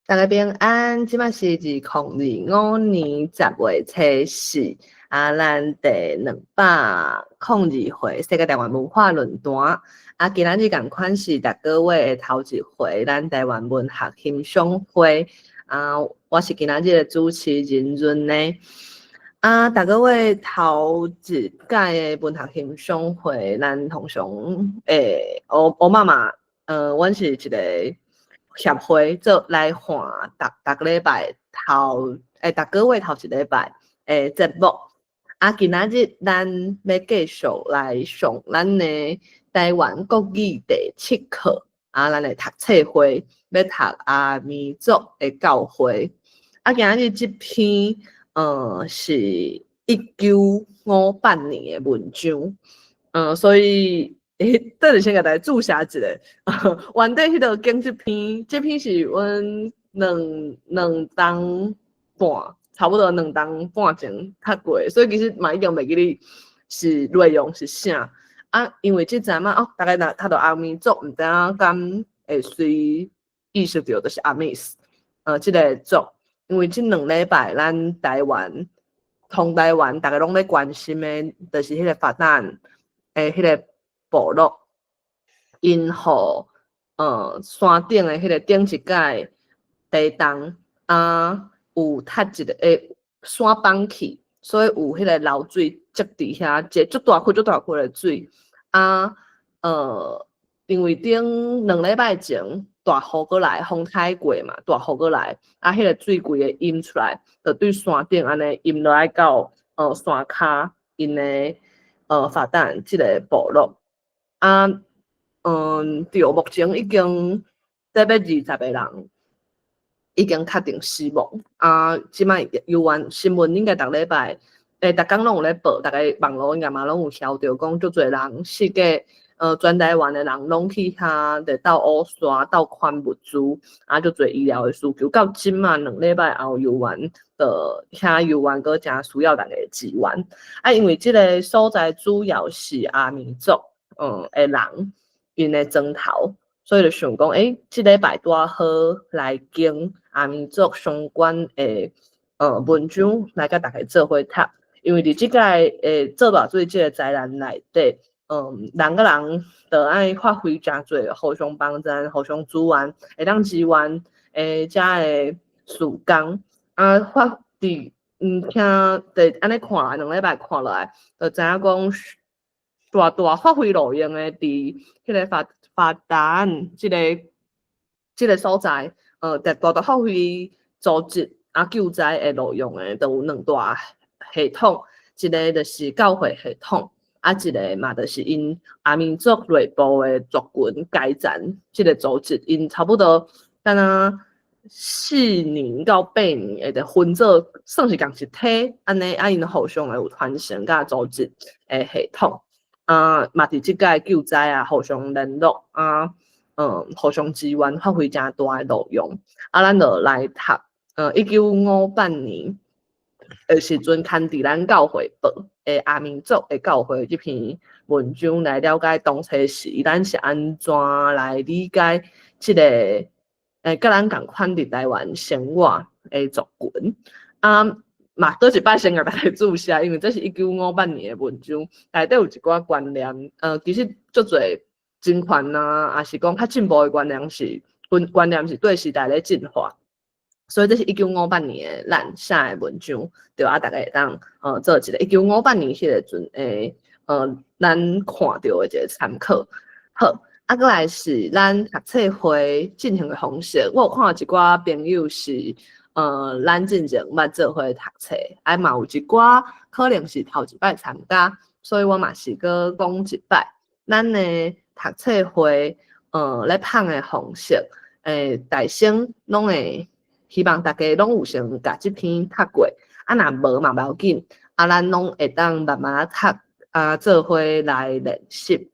大家平安，這擺是2025年10月初四，啊，咱第202回世界台灣文化論壇。啊，今仔日仝款是逐個月的頭一回，咱台灣文學欣賞會。啊，我是今仔日的主持人潤呢。啊，逐個月頭一屆的文學欣賞會，咱通常會，我媽媽，阮是一個協會做來換逐逐個禮拜頭，欸，逐個月頭一禮拜的節目。啊，今仔日咱欲繼續來上咱的台灣國語第七課，啊，咱的讀冊會欲讀阿彌族的教誨。啊，今仔日這篇，是1958年的文章，所以，欸，等下先共大家注釋一下，原底彼个揀這篇，這篇是阮兩兩冬半，差不多兩冬半前讀過，所以其實嘛已經袂記得是內容是啥。啊，因為這陣嘛，哦，大家若讀著阿彌族，毋知影敢會隨意識著就是阿密斯，這个族，因為這兩禮拜咱台灣，通台灣，逐个攏咧關心的，就是彼个發展的彼个部落，𪜶予山頂的彼个頂一擺地動啊，有塌一个欸山崩去，所以有彼个流水積佇遐，一個足大窟足大窟的水啊，因為頂兩禮拜前大雨閣來，風太過嘛，大雨閣來，啊，彼个水規个淹出來，就對山頂按呢淹落來到山跤𪜶的發展這个部落。啊，對，目前已經得欲20個人已經確定死亡。啊，這擺猶原新聞應該逐禮拜，欸，逐工攏有咧報，逐个網路應該嘛攏有曉著講，足濟人四界，全台灣的人攏去遐咧鬥烏沙、鬥款物資，啊，足濟醫療的需求。到這馬兩禮拜後，猶原就遐猶原閣誠需要逐个支援。啊，因為這个所在主要是阿彌族的人，𪜶的莊頭，所以就想講，欸，這禮拜拄仔好來揀阿彌族相關的文章來共大家做伙讀。因為佇這擺做大水這个災難內底，人佮人著愛發揮誠濟互相幫贊、互相支援，會當支援遮的事工。啊，發佇聽佇按呢看兩禮拜看落來，就知影講大大發揮路用的，佇彼个發發展這个所在，大大發揮組織啊救災的路用的，就有兩大系統，一个就是教會系統，啊，一个嘛就是𪜶阿彌族內部的族群階層這个組織，𪜶差不多敢若4年到8年會得分做算是仝一體，按呢啊𪜶互相會有傳承佮組織的系統。啊，嘛佇這擺救災啊，互相聯絡啊，互相支援，發揮誠大的作用。啊，咱就來讀，1958年的時陣，刊佇咱教會報的阿彌族的教誨這篇文章，來了解當初時咱是按怎來理解這个，佮咱仝款佇台灣生活的族群。啊，嘛，閣一擺先共大家注釋，因為這是1958年的文章，內底有一寡觀念，其實足濟真權啊，抑是講較進步的觀念是，觀念是對時代咧進化，所以這是一九五八年的咱寫的文章，對啊，逐家會當做一個一九五八年彼个陣的，咱看著的一个參考。好，啊，閣來是咱讀冊會進行的方式，我有看一寡朋友是，咱進前捌做伙讀冊，啊嘛有一寡可能是頭一擺參加，所以我嘛是閣講一擺。咱的讀冊會，咧捧的方式，欸，大先攏會希望大家攏有先共這篇讀過，啊若無嘛無要緊，啊咱攏會當慢慢讀，啊做伙來練習。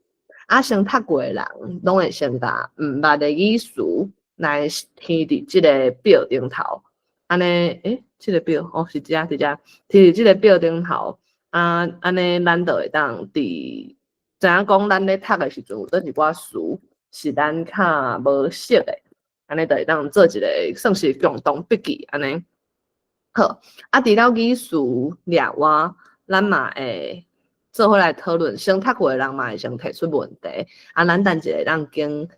啊先讀過的人，攏會先共毋捌的語詞來填佇這个表頂頭。按呢，欸，這个表哦是遮佇遮，填佇這个表頂頭，啊，按呢咱就會當佇知影講咱咧讀的時陣有佗一寡詞是咱較無熟的。按呢就會當做一个算是共同筆記按呢。好，啊，除了語詞掠外，咱嘛會做伙來討論，先讀過的人嘛會先提出問題，啊，咱等一下當經，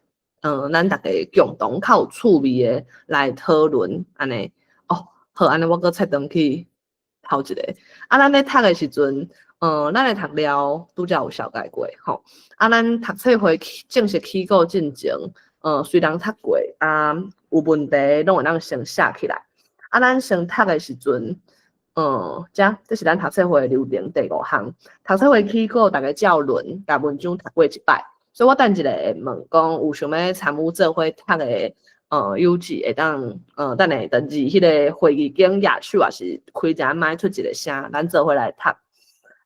咱逐家共同較有趣味的來討論，按呢。哦，好，按呢我閣切轉去頭一个。啊，咱咧讀的時陣，咱咧讀了拄才有紹介過吼。啊，咱讀冊會正式起稿進前，雖然讀過，啊，有問題攏會當先寫起來。啊，咱先讀的時陣，遮這是咱讀冊會的流程第五項。讀冊會起稿，逐家照輪，共文章讀過一擺。所以我等一下會問講，有想欲參與做伙讀的，友姊會當，等下佇彼个會議間舉手，抑是開一下麥出一个聲，咱做伙來讀。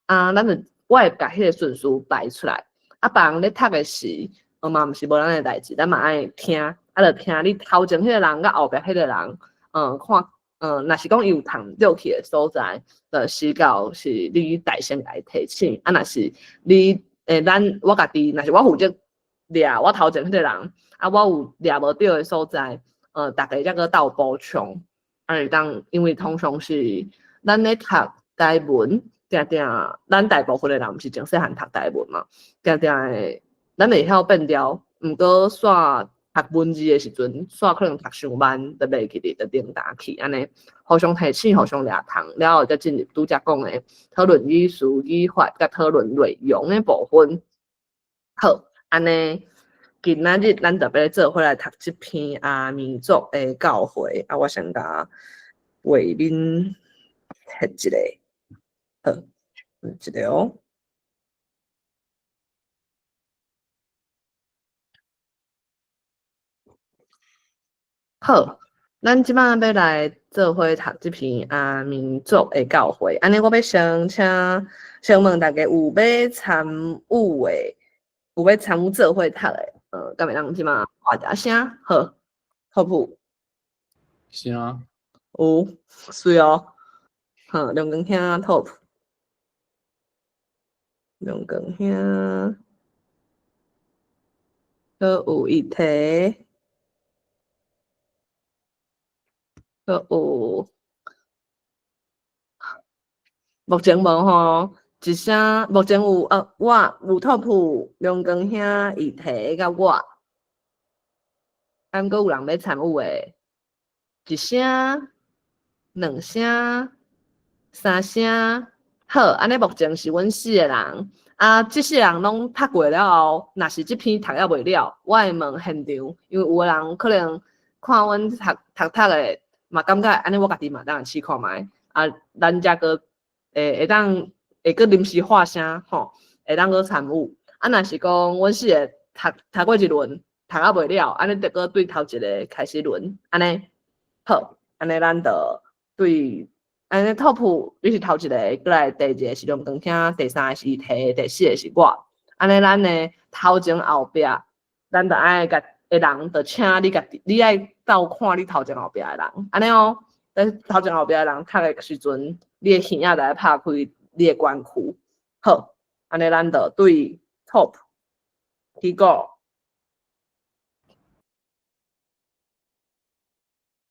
啊，咱就我會共彼个順序排出來。啊，別人咧讀的時，嘛毋是無咱的代誌，咱嘛愛聽，啊，著聽你頭前彼个人佮後壁彼个人，看，若是講伊有讀著去的所在，就是到是你代先共伊提醒。啊，若是你，咱我家己，若是我負責掠我頭前彼个人，啊，我有掠無著的所在，逐家才閣鬥補充。啊，會當，因為通常是咱咧讀台文，定定咱大部分的人毋是從細漢讀台文嘛，定定會咱會曉變調，毋過煞讀文字的時陣，煞可能讀傷慢，就袂記得，就顛倒去按呢，互相提醒，互相掠蟲，了後才進入拄才講的討論語詞、語法，佮討論內容的部分。好，按呢，今仔日咱就欲做伙來讀這篇阿彌族的教誨。啊，我先共畫面翕一下，好，一下哦。好，咱這擺欲來做伙讀這篇阿彌族的教誨。按呢，我欲先請先問大家有欲參與的，有欲參與做伙讀的，敢會當這擺發一聲？好，好不？聲。有，媠哦。好，梁光兄 top。梁光兄，閣有一題。閣有，目前無吼，一聲目前有我有 top 梁光兄、一題佮我，啊，毋過有人欲參與的，一聲、兩聲、三聲，好，按呢目前是阮四个人，啊，這四个人攏讀過了後，若是這篇讀猶未了，我會問現場，因為有的人可能看阮讀讀讀的。嘛感覺按呢，我家己嘛當試看覓啊，咱才閣會會當會閣臨時發聲吼，會當閣參與。啊，若是講阮四个讀讀過一輪，讀猶未了，按呢著閣對頭一个開始輪，按呢好，按呢咱就對按呢 top 你是頭一个，過來第二个是梁光兄，第三个是伊提，第四个是我。按呢咱的頭前後壁，咱著愛共的人，著請你家己，你愛鬥看你頭前後壁的人，按呢哦。等頭前後壁的人讀的時陣，你的耳仔著愛拍開你的專區。好，按呢咱就對 top 起稿。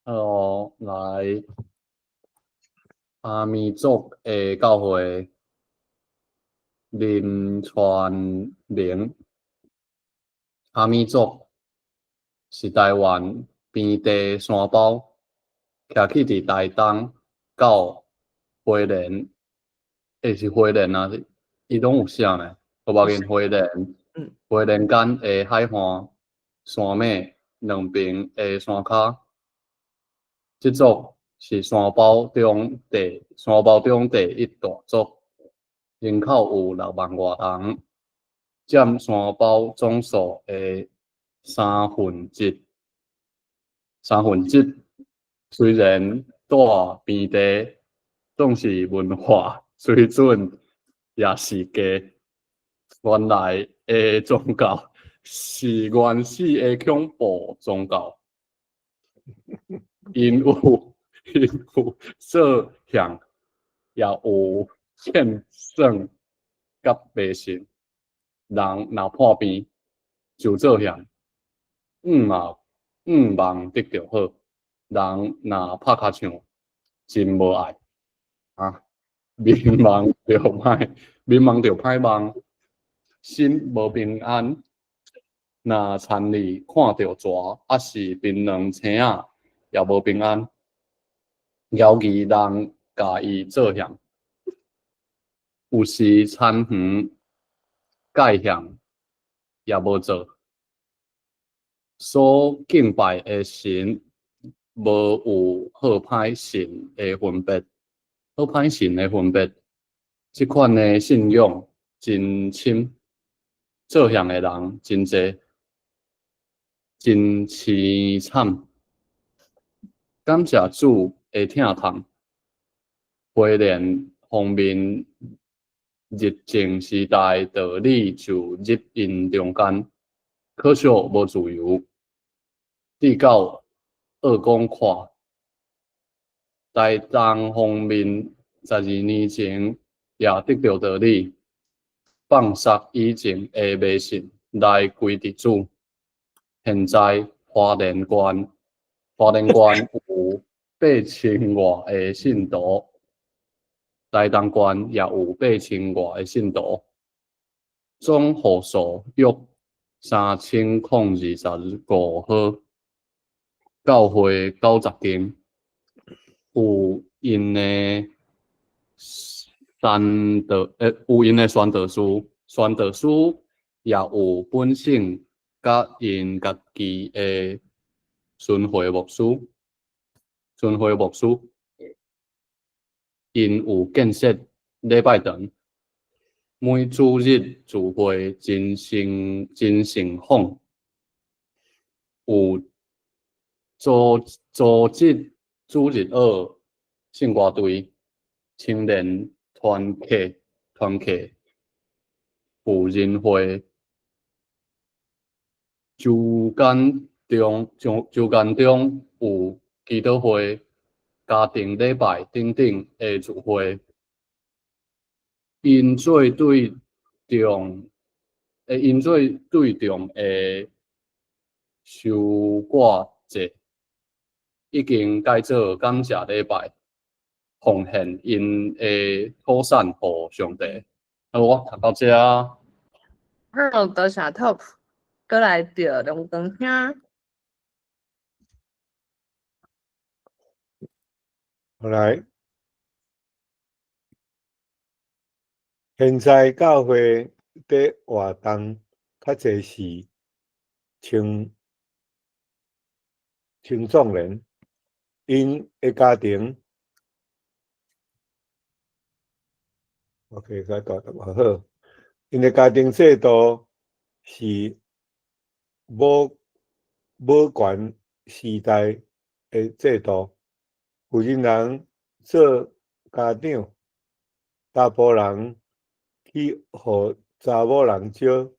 好，來阿彌族的教誨，林傳明。阿彌族是台灣平地山包，徛起佇台東到花蓮，是花蓮啊？伊攏有寫呢，無要緊花蓮，花蓮間的海岸山脈兩邊的山跤，這族是山包中第一大族，人口有6萬外人，佔山包總數的三分之一。三分之一雖然住平地，總是文化水準也是低。原來的宗教是原始的恐怖宗教，𪜶有做向，也有騙算佮迷信。人若破病就做向，嘛向望得著好，人若拍尻唱，真無愛啊！眠夢著歹，眠夢著歹夢，心無平安。若田裡看著蛇，抑是檳榔青仔，也無平安。枵餓人共伊做險，有時田園界限也無做。所敬拜的神，無有好歹神的分別，好歹神的分別。這款的信仰真深，做險的人真濟，真淒慘。感謝主的疼痛，花蓮方面日治時代道理就入𪜶中間，可惜無自由。至到澳廣闊，台東方面12年前也得著道理，放捒以前的迷信來歸佇主。現在花蓮縣有8000外的信徒，台東縣也有8000外的信徒，總戶數約3025號，教會90間，有𪜶的宣道，有𪜶的宣道士，宣道士也有本省佮𪜶家己的巡迴牧師，巡迴牧師，𪜶有建設禮拜堂，每主日聚會真盛真盛況，有組織主日學聖歌隊、青年團契、輔仁會、周間中有祈禱會、家庭禮拜等等的聚會。𪜶做對象，𪜶做對象的收割祭，已經改做感謝禮拜，奉獻𪜶的土產予上帝。好，我讀到遮。好，多謝 Top，閣來著龍光兄。好來，現在教會佇活動較濟是青壯年，𪜶的家庭，OK，較大讀好。𪜶的家庭制度是母權時代的制度，婦人人做家長，查埔人去予查某人招，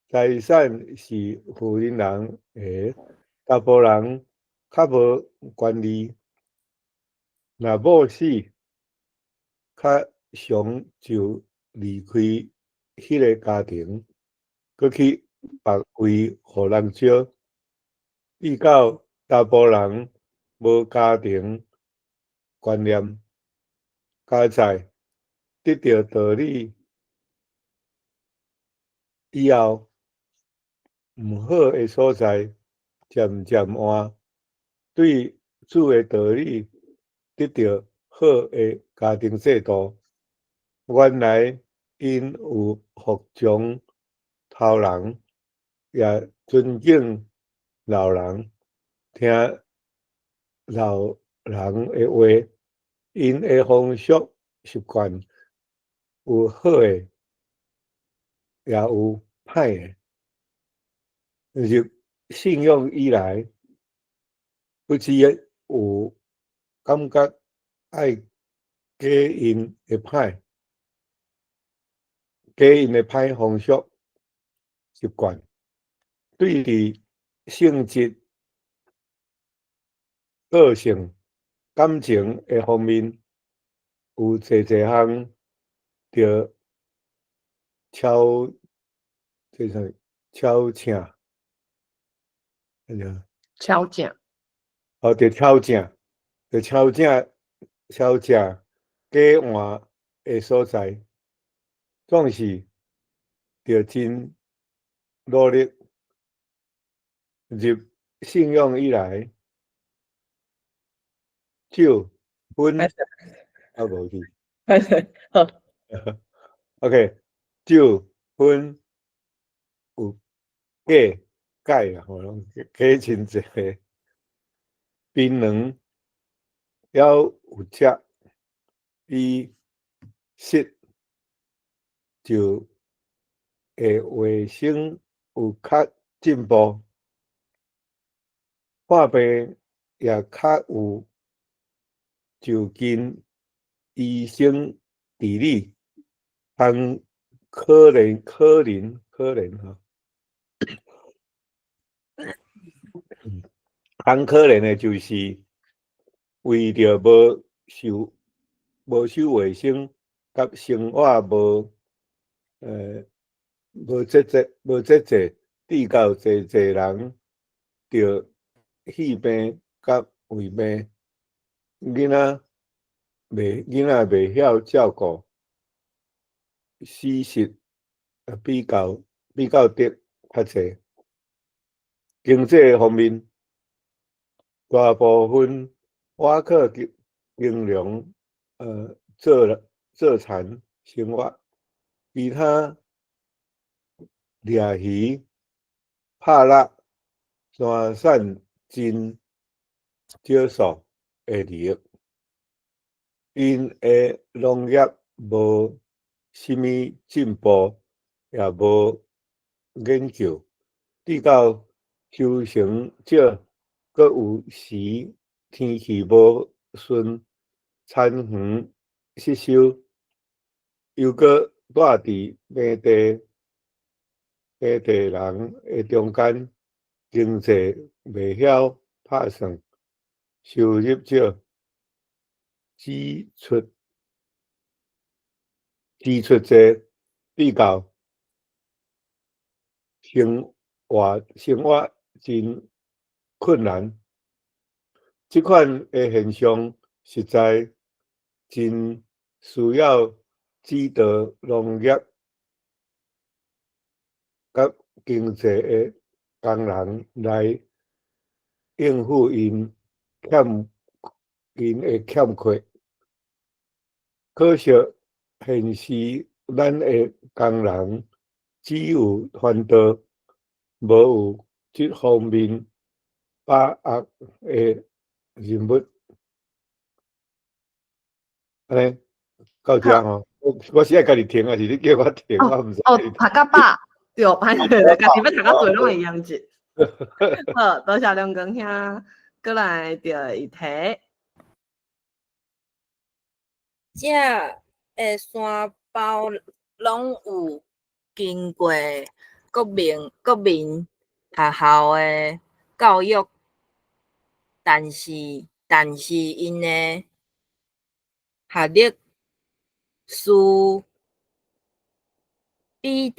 財產是婦人人的，查埔人較無權利。若某死，較常就離開彼个家庭，閣去別位予人招。比較查埔人無家庭觀念，加在得著道理以後，毋好的所在漸漸換，對主的道理得著好的家庭制度。原來𪜶有服從頭人，也尊敬老人，聽老人的話。𪜶的風俗習慣有好的，也有歹的。入信仰以來，不只有感覺愛改𪜶的歹，改𪜶的歹風俗習慣，對佇性質、個性、感情的方面，有濟濟項著超，這啥物超請，個超正。哦，著超正，著超正，超正假換的所在，總是著真努力入信仰以來，酒薰啊無去。好。 OK，酒薰有假改啊，吼，攏假真濟。檳榔猶有食，伊食就會衛生有較進步，看病也較有就近醫生治理，通可能可能可能吼。通可能的就是為著無守衛生，佮生活無節制，致到濟濟人著肺病佮胃病，囡仔袂曉照顧，死實比較得較濟。經濟方面，大部分倚靠耕農，做田生活，其他掠魚、拍獵、山產真少數的利益。𪜶的農業無啥物進步，也無研究，直到收成少，閣有時天氣無順，田園失收，又閣蹛佇平地人的中間，經濟袂曉拍算，收入少，支出濟，比較生活真困難。這款的現象實在真需要指導農業佮經濟的工人來應付𪜶的欠缺。可惜現時咱的工人只有傳道，無有這方面把握的人物。按呢到遮吼，我是愛家己停，抑是你叫我停？我毋知。哦，讀甲飽，對，歹勢，家己欲讀較濟攏會用者。好，多謝梁光兄，閣來著一題。這个山包攏有經過國民學校的教育，但是𪜶的學歷輸比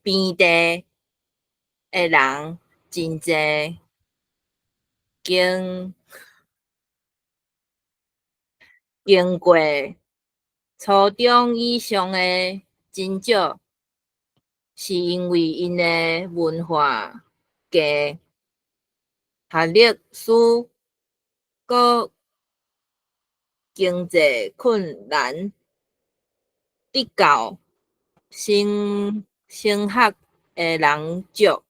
平地的人真濟，經過初中以上的真少，是因為𪜶的文化低，學歷輸，閣經濟困難，得到升學的人少。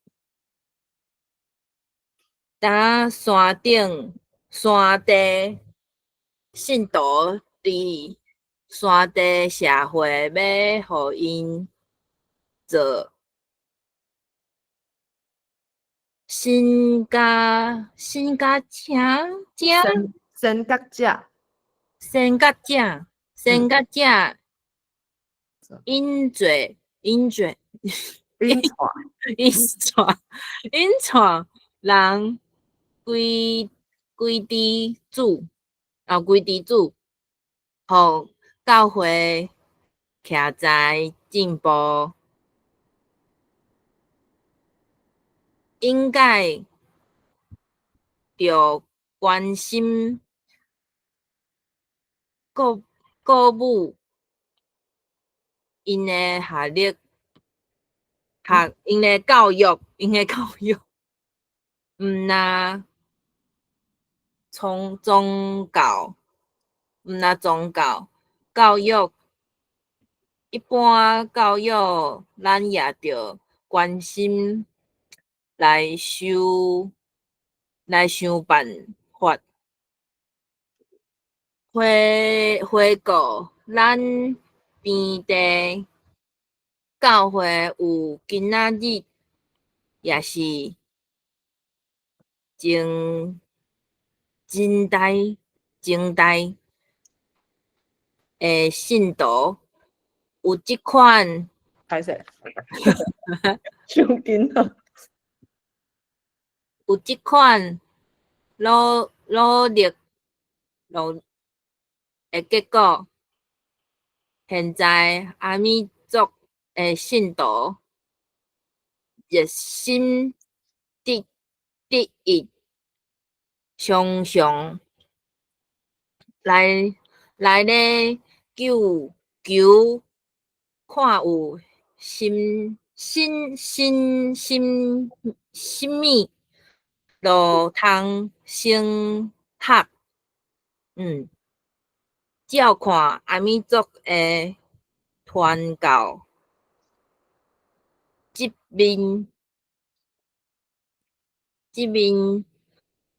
呾山頂山地信徒佇山地社會欲予𪜶做先覺者先覺者，先覺者，先覺者，引做引做引帶引帶人歸歸佇主，啊歸佇主，予教會徛在進步，應該著關心鼓鼓舞𪜶的學歷，學𪜶的教育，𪜶的教育，毋若從宗教，毋若宗教教育，一般教育，咱也著關心來想來想辦法。回回顧咱邊地教會有今仔日，也是真真大真大的信徒，有這款歹勢，傷緊啊！有這款努努力努的結果，現在阿美族的信徒熱心得得益，常常來來咧求求看有新新新新啥物路通升學，照看阿美族的傳教這面這面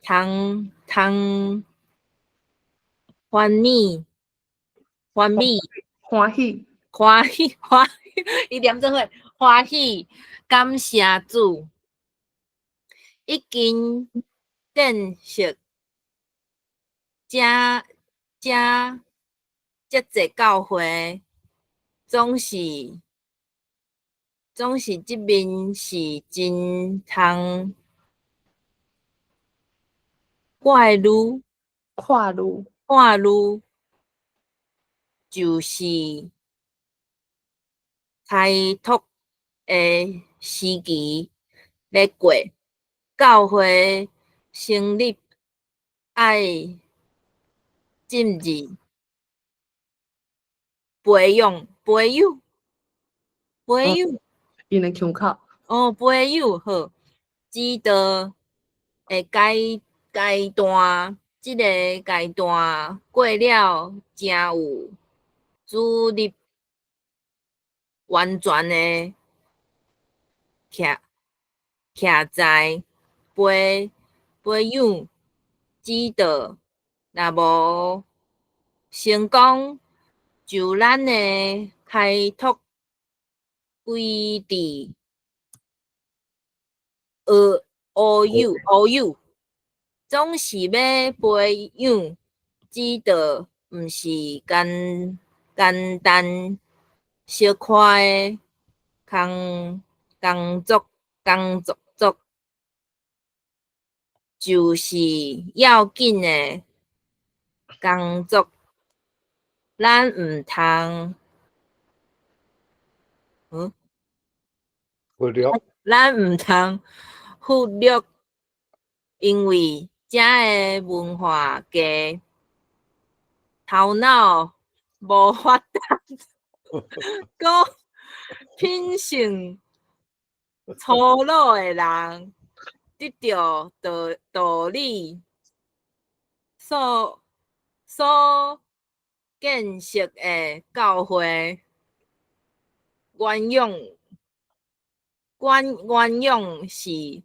通通歡喜歡喜歡喜歡喜歡喜，伊念做伙歡喜，感謝主，已經正式遮遮遮濟教會，總是總是這面是真通過濾跨濾過濾，就是開拓的時期咧過，教會成立愛進入培養培養培養𪜶的腔口哦，培養好指導的階階段，這个階段過了，誠有主力完全的徛徛在培培養指導，若無成功，就咱的開拓規佇學烏有烏有，總是欲培養指導，毋是簡簡單小可的工工作工作作，就是要緊的工作，咱毋通，忽略，咱毋通忽略，因為遮的文化低，頭腦無發達，閣品性粗魯的人，得著道道理所所建設的教會，原養原原養是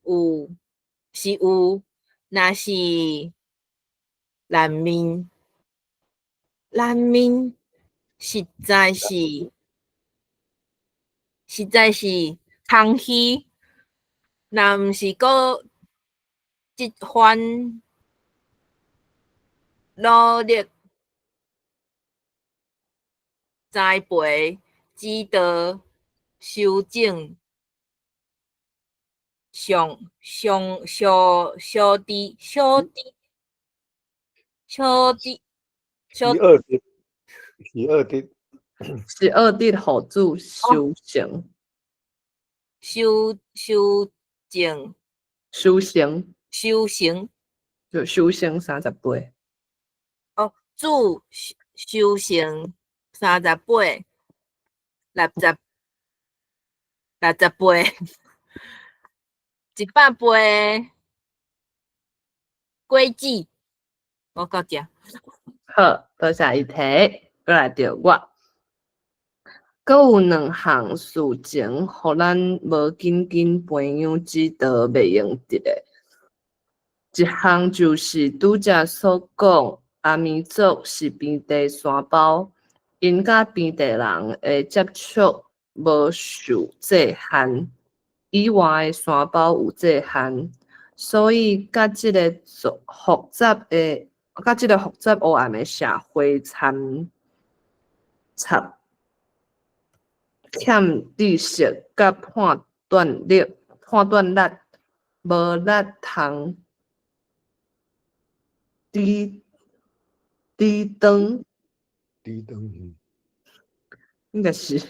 有是有，若是難民難民實在是實在是空虛，若毋是閣這番努力栽培指導修正上上小小弟小弟小弟小是惡的，是惡的，是惡得予主修成，修修正修成修成。就修成38。哦，主修成38，60，68，100倍果子，我到遮。好，多謝伊提，閣來著我。閣有兩項事情，予咱無緊緊培養之道袂用得的。一項就是拄才所講，阿彌族是平地山包，𪜶佮平地人的接觸無受制限，以外的山包有制限，所以佮這个複雜的，佮這个複雜黑暗的社會參插，欠知識佮判斷力，無力通抵抵擋，抵擋，應該是抵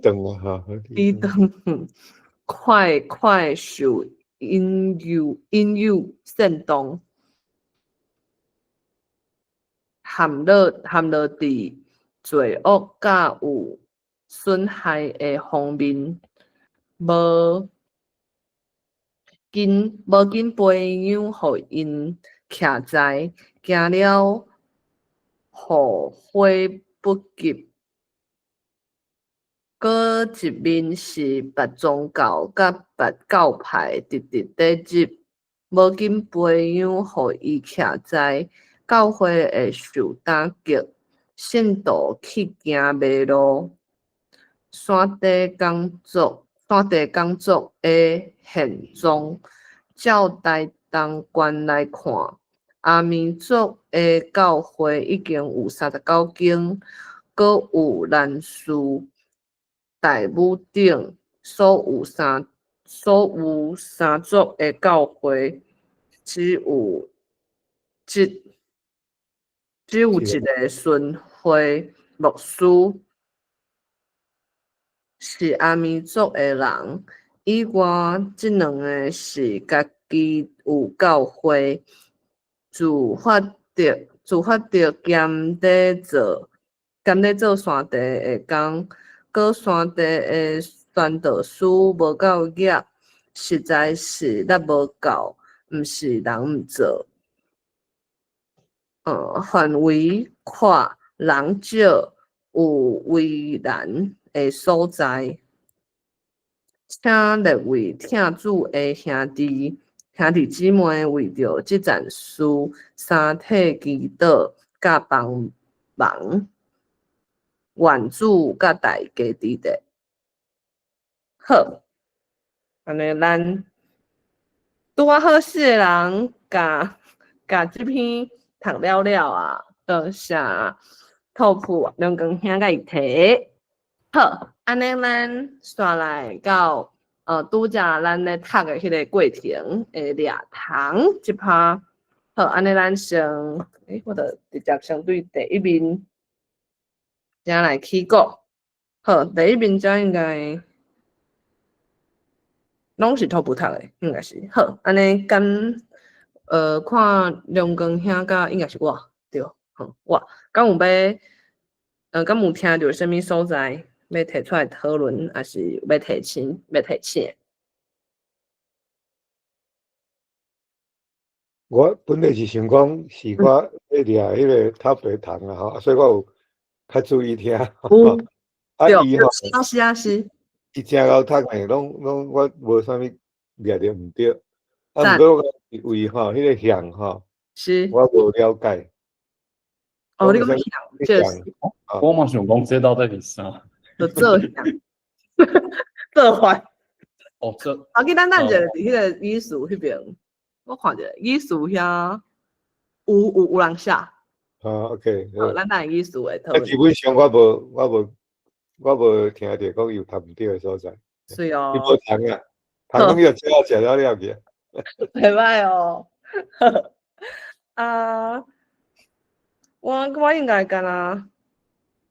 擋啊，哈，抵擋，快快受引誘煽動，陷落佇罪惡佮有損害的方面，無緊培養予𪜶徛在，驚了後悔不及。閣一面是別宗教佮別教派直直咧入，無緊培養予伊徛在，教會會受打擊，信徒去行迷路。山地工作的現狀，照台東縣來看，阿彌族的教會已經有39間，閣有蘭士、大武頂所有三族的教會，只有一个巡迴牧師是阿彌族的人，以外，這兩个是家己有教會，自發著兼咧做山地的工，閣山地的宣道師無夠額，實在是力無夠，毋是人毋做。範圍闊，人少，有為難的所在，請列位疼主的兄弟姊妹為著這件事三體祈禱佮幫忙，願主佮大家佇咧。好，按呢咱拄仔好四个人，共這篇讀了了啊，多謝托普兩光兄佮伊提。好，按呢咱煞來到拄才咱咧讀的彼个過程的掠糖這趴。好，按呢咱先，我就直接先對第一面遮來起講。好，第一面遮應該攏是托普讀的，應該是。好，按呢敢看梁光兄佮應該是我，對，好，我敢有聽著啥物所在欲提出來討論，抑是欲提醒？我本來是想講是我咧掠彼个透白糖啊吼，所以我有較注意聽。有，啊，伊吼，啊是啊是。伊誠𠢕讀的，攏我無啥物掠著毋對。啊，毋過我為吼彼个向吼，我無了解。哦，你講向，就是。我嘛想講這到底是啥？就做向，做法。哦，這。我記咱等一下佇彼个語事彼邊，我看著語事遐有人寫。啊，OK。好，咱等語事會討論。啊，基本上我無聽著講有讀毋對的所在。是哦。伊無糖啊，糖攏欲食了了去。袂歹哦。啊，我應該敢若，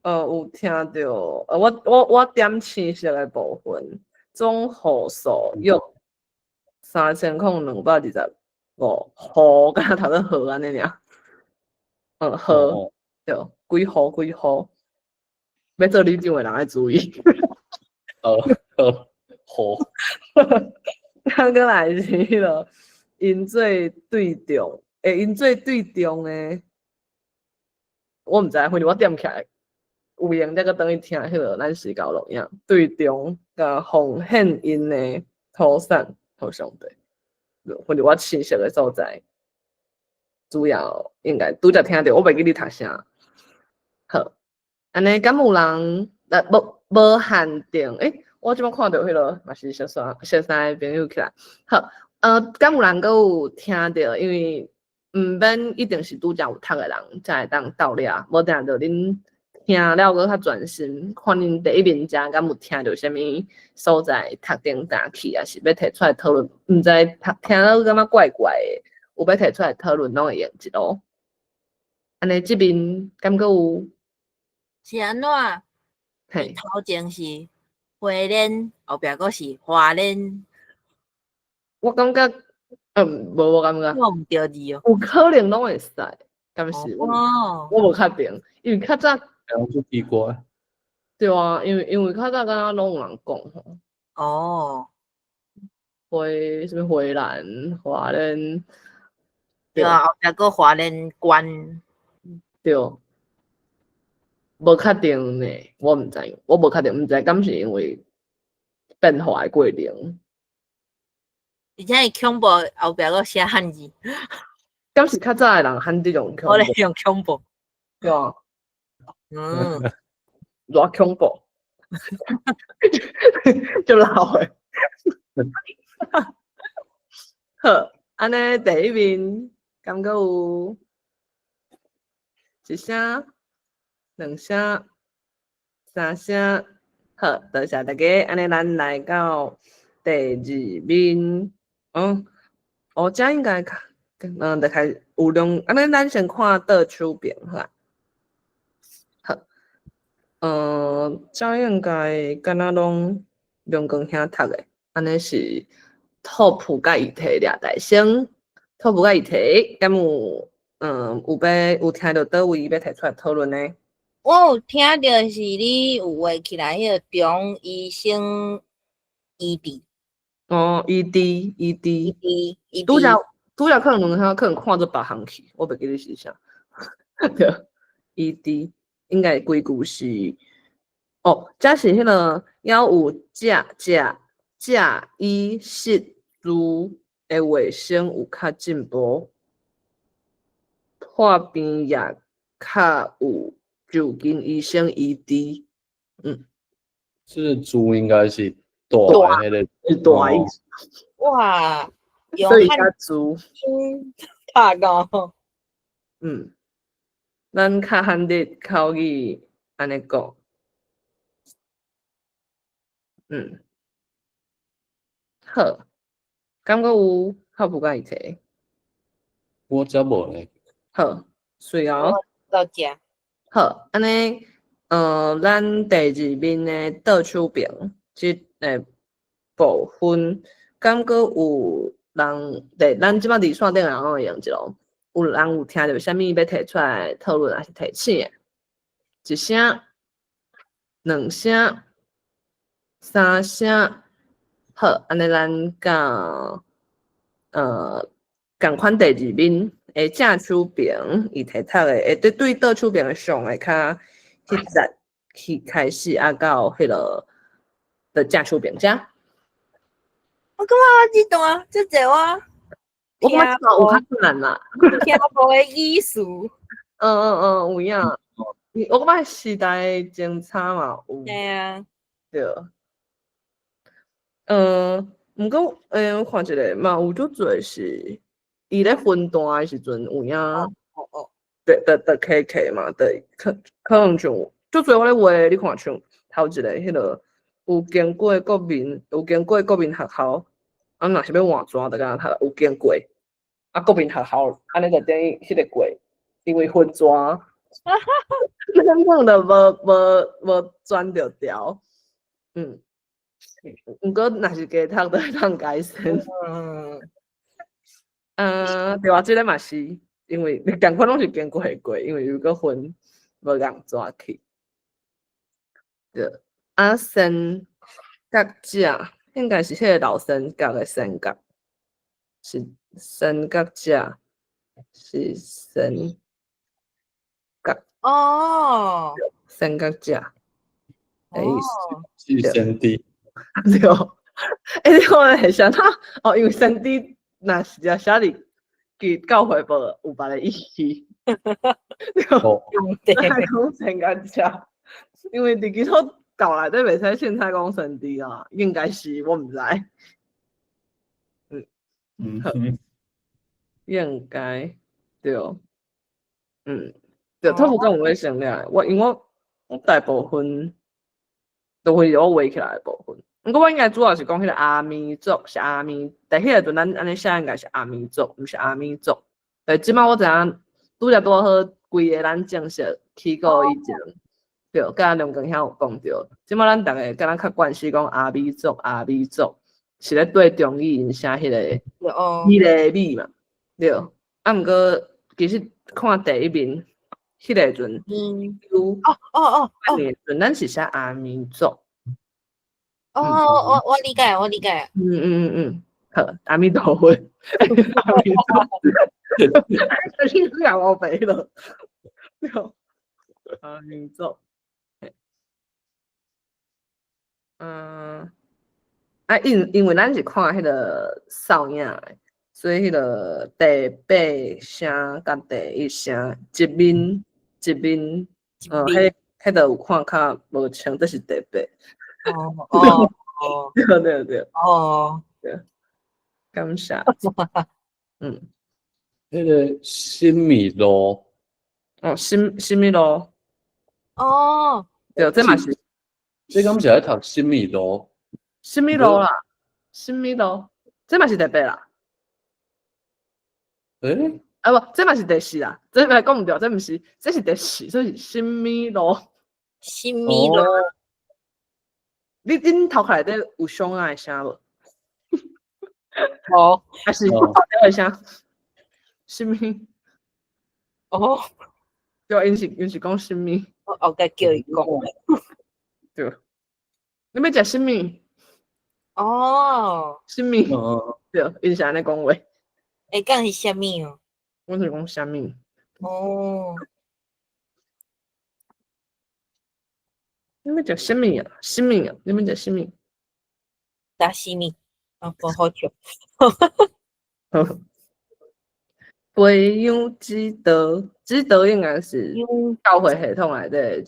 有聽著，我點青色的部分，總戶數約3002五號，敢若讀做號按呢爾。號，對，幾號幾號，欲做里長的人愛注意。哦，好，號。啊，閣來是彼个𪜶做對中，𪜶做對中的，我毋知，反正我點起來，有閒才閣轉去聽彼个咱時間錄影，對中共奉獻𪜶的土產予上帝，反正我親熟的所在，主要應該拄才聽著，我袂記你讀啥。好，按呢敢有人來無無限定？我這擺看著彼个嘛是熟識熟識的朋友起來。好，敢有人閣有聽著？因為毋免一定是拄才有讀的人才會當鬥掠，無定著恁聽了閣較專心，看恁佇彼面遮敢有聽著啥物所在讀頂早起，抑是欲提出來討論？毋知讀聽了感覺怪怪的，有欲提出來討論攏會用一路。按呢這邊敢閣有？是按怎？嘿。頭前是花蓮，後壁閣是華蓮。我感覺，無我感覺。我毋著字哦。有可能攏會使，敢是？哦。我無確定，因為較早。足奇怪。對啊，因為較早敢若攏有人講吼。哦。花啥物花蘭、華蓮。對啊，後壁閣花蓮縣。對。無確定呢，我毋知，我無確定，毋知敢是因為變化的過程。而且伊恐怖後壁閣寫漢字。敢是較早的人漢字用恐怖？我咧用恐怖。對啊。偌恐怖。足老的。好，按呢佇彼面敢閣有一聲、兩聲、三聲，好，多謝大家。按呢咱來到第二面，哦，這應該較，就開始有兩，按呢咱先看倒手邊好啊。好，這應該敢若攏龍光兄讀的，按呢是 top 佮議題掠大聲，top 佮議題，敢有有欲有聽著佗位欲提出來討論呢？我有聽著是你有畫起來彼個中醫生醫治。哦，醫治醫治。醫治。拄才拄才可能可能看做別項去，我袂記得是啥。對，醫治應該規句是，哦，這是彼個猶有食食食醫食住的衛生有較進步，破病也較有就近醫生醫治。這個住應該是大的彼個，是大意思。哇，所以較住。讀哦。咱較罕得口語按呢講。好，敢閣有較無佮意提？我遮無咧。好，水哦。到遮。好，按呢，咱第二面的倒手邊這个部分，敢閣有人佇咱這擺佇線頂的人攏會用一囉，有人有聽著啥物欲提出來討論，抑是提醒的？一聲、兩聲、三聲，好，按呢咱到仝款第二面的正手邊，伊提讀的，會對對倒手邊的上下跤彼節去開始，啊到彼个的正手邊遮。我感覺我這段足濟我，我感覺這段有較困難啦。聽無的意思。有影。我感覺時代前差嘛有。對啊。對。毋過，我看一下嘛有足濟是，伊咧分段的時陣有影。對對對，K K 嘛，對，可能像足濟我咧畫，你看像頭一个彼个有經過國民，有經過國民學校，啊，若是欲換紙，就敢若讀有經過，啊，國民學校，按呢就等於彼個過，因為分紙，咱可能就無轉著調，毋過若是加讀，就會當改善。嗯，對啊，這個嘛是，因為仝款攏是經過過，因為有個分無仝紙去。對，啊，先覺者應該是彼個老先覺的先覺，是先覺者，是先覺。哦。先覺者的意思。是先知。對。欸，你看會啥？哦，因為先知若是只寫佇佇教會無有別个意義。對，講先覺者，因為佇基督教內底袂使凊彩講先知啊，應該是我毋知。好，應該對，對，托福講有咧成了，我因為我大部分都會我畫起來的部分。毋過我應該主要是講彼個阿彌族是阿彌，佇彼個陣咱按呢寫應該是阿彌族，毋是阿彌族。對，這擺我知影拄才拄好規个咱正式起鼓以前，對，佮梁光兄有講著，這擺咱逐个敢若較慣勢講阿美族，阿美族是咧對中語𪜶寫彼個彼個米嘛，對。啊，毋過其實看第一面，彼個陣，陣咱是寫阿彌族。哦，我理解，我理解。好，阿彌陀佛，阿彌陀佛，這是老白了。阿彌陀。啊，因為咱是看彼個掃影的，所以彼個第八聲佮第一聲一面一面，彼個有看較無清，這是第八。對對對。對，感謝。彼個新米路。哦，新新米路。哦。對，這嘛是。這敢是愛讀新米路？新米路啦，新米路，這嘛是第八啦。欸？啊無，這嘛是第四啦，這袂講毋對，這毋是，這是第四，所以是新米路。新米路。你恁頭殼內底有相愛的聲無？無，還是頭的聲？啥物？哦，對，𪜶是講啥物？我後蓋叫伊講。對。你欲食啥物？哦。啥物？對，𪜶是按呢講話。會講是啥物哦？阮是講啥物？哦。你欲食啥物啊？啥物啊？你欲食啥物？沙西米，啊，無好笑。好。培養之道，之道應該是教會系統內底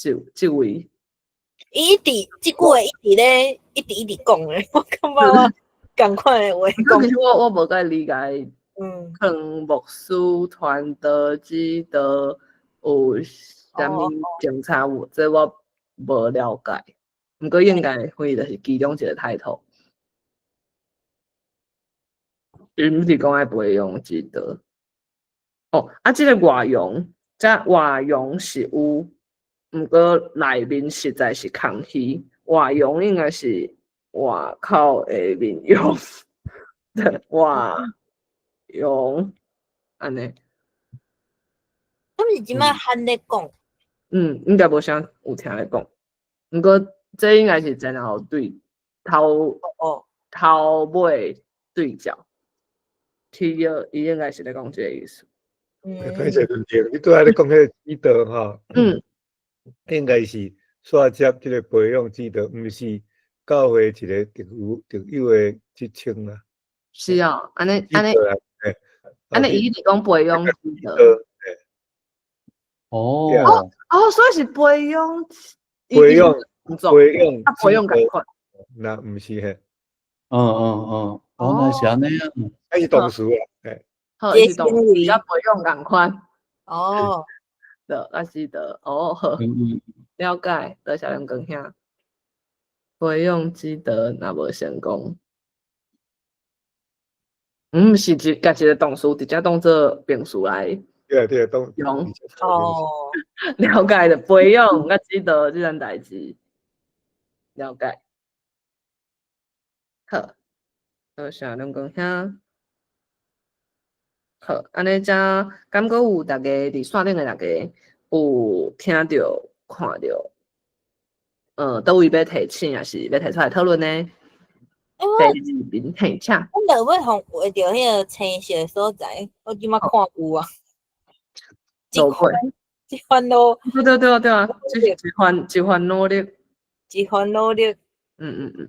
一個這位。伊一直這句話一直咧，一直一直講咧，我感覺我仝款的話講。其實我無介理解，可能牧師傳道指導有啥物政策有，這我無了解。毋過應該會就是其中一個態度。伊毋是講愛培養之道。哦，啊，這個外傭，這外傭是有，毋過內面實在是空虛。外傭應該是外口的面容，外傭按呢。敢是這擺罕咧講？嗯，應該無啥有聽咧講。毋過這應該是前後對頭頭尾對照。提約伊應該是咧講這個意思。歹勢問題，你拄仔咧講彼個指導吼，應該是煞接這個培養指導，毋是教會一個特有的職稱啦。是啊，按呢按呢，按呢伊是講培養指導。哦。哦，所以是培養。培養培養啊，培養仝款。那毋是嘿。哦，那是按呢啊。還是同事啊，嘿。好，是同事，佮培養仝款。哦。對，那是的，哦，好，了解，多謝梁光兄。培養之道若無成功，毋是一共一個動詞直接當做名詞來對對，當用。哦，了解的，培養佮指導這件代誌，了解。好，多謝龍公兄。好，按呢才敢閣有逐家佇線頂的逐家有聽著看著，佗位欲提醒，抑是欲提出來討論呢？欸，我第二面嘿，請。我落尾予畫著彼个青色的所在，我這馬看有啊。落尾。這番努。對對對對啊，這番努力。這番努力。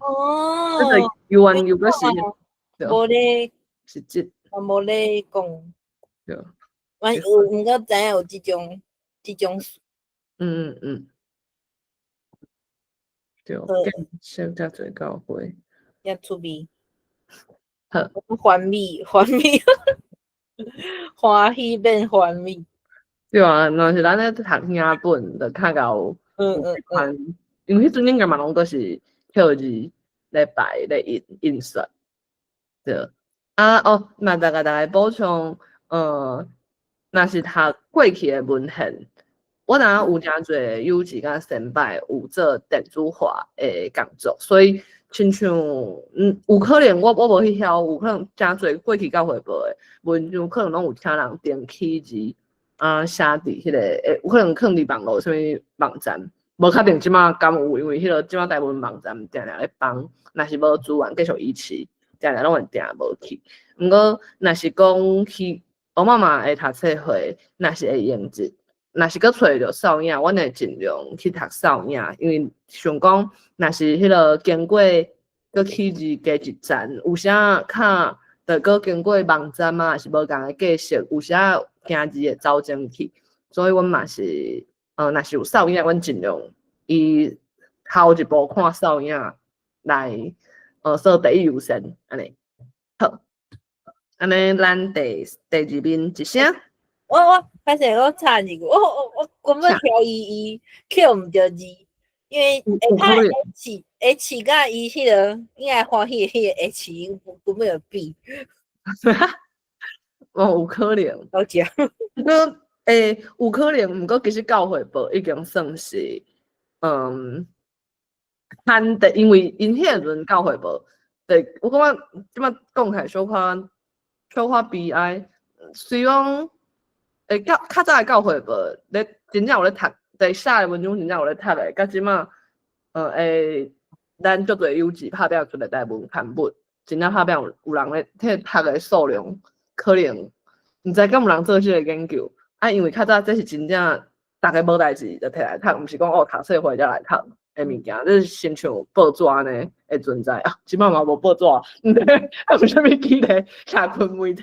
哦。這個有緣有個是。無咧。實質。我無咧講。對。我有，毋過知影有這種事。對，建設遮濟教會。也趣味。好。歡喜，歡喜，歡喜變歡喜。對啊，若是咱咧讀影本，就較𠢕有這款，因為彼陣應該嘛攏閣是刻字咧排咧印印刷。對。啊哦，嘛逐家補充，若是讀過去的文獻，我知影有誠濟有志佮先輩有做電子化的工作，所以親像有可能我無去曉，有可能誠濟過去教會報的文章，可能攏有請人定起字啊，寫佇彼個欸，有可能囥佇網路啥物網站，無確定這馬敢有，因為彼個這馬大部分網站定定咧放，若是無資源繼續維持，定定攏會定無去。毋過若是講去我媽媽會讀冊會，若是會用字，若是閣揣著索引，阮會盡量去讀索引，因為想講，若是彼個經過閣起字加一層，有時較著閣經過網站啊，是無仝的格式，有時驚字會走進去，所以阮嘛是，若是有索引，阮盡量以頭一步看索引來，做第一優先，按呢。好，按呢咱第二面一聲。我歹勢，我插一句，我根本挑伊抾毋著字，因為下跤 H H 佮伊彼个應該歡喜的彼个 H 根本就比。哦，有可能。老食。毋過，欸，有可能，毋過其實教會報已經算是，刊的，因為𪜶彼個陣教會報，對，我感覺這擺講起來小可小可悲哀，雖講，欸，較早的教會報咧真正有咧讀，佇寫的文章真正有咧讀的，佮這擺，欸，咱足濟有志拍拼出來台文刊物，真正拍拼有人咧彼讀的數量，可能毋知敢有人做這個研究。啊，因為較早這是真正逐家無代誌就提來讀，毋是講哦讀冊會才來讀的物件，這是親像報紙按呢的存在啊。這擺嘛無報紙，毋知啊有啥物記咧社群媒體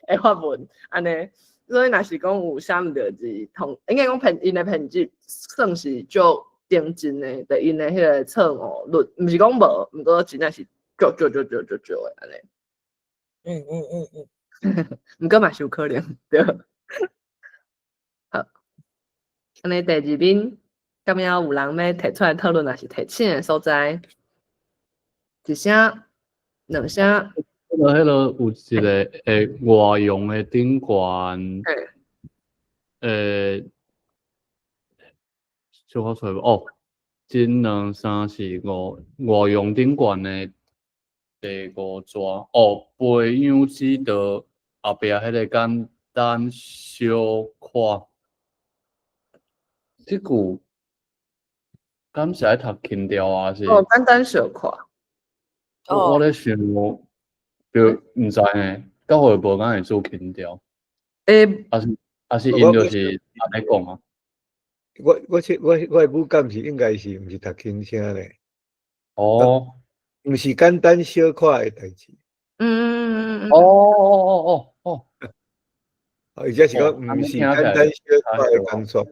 會發文按呢。所以若是講有寫毋著字，同應該講編𪜶的編輯算是足頂真的，就𪜶的彼個錯誤率，毋是講無，毋過真正是足足足足足少的按呢。毋過嘛是有可能，對。好，按呢第二面，敢猶有人欲提出來討論，抑是提醒的所在？一聲、兩聲。彼個有一個外傭的頂懸，小可揣無哦，一、兩、三、四、五，外傭頂懸的第五逝哦，培養之道後壁彼個簡單小看，這句敢是愛讀輕調啊？是？哦，簡單小看。我咧想，對，毋知呢，教會無敢會做輕調？欸，抑是𪜶就是按呢講啊？我的語感是應該是毋是讀輕聲咧？哦，毋是簡單小可的代誌。而且是講毋是簡單小可的工作。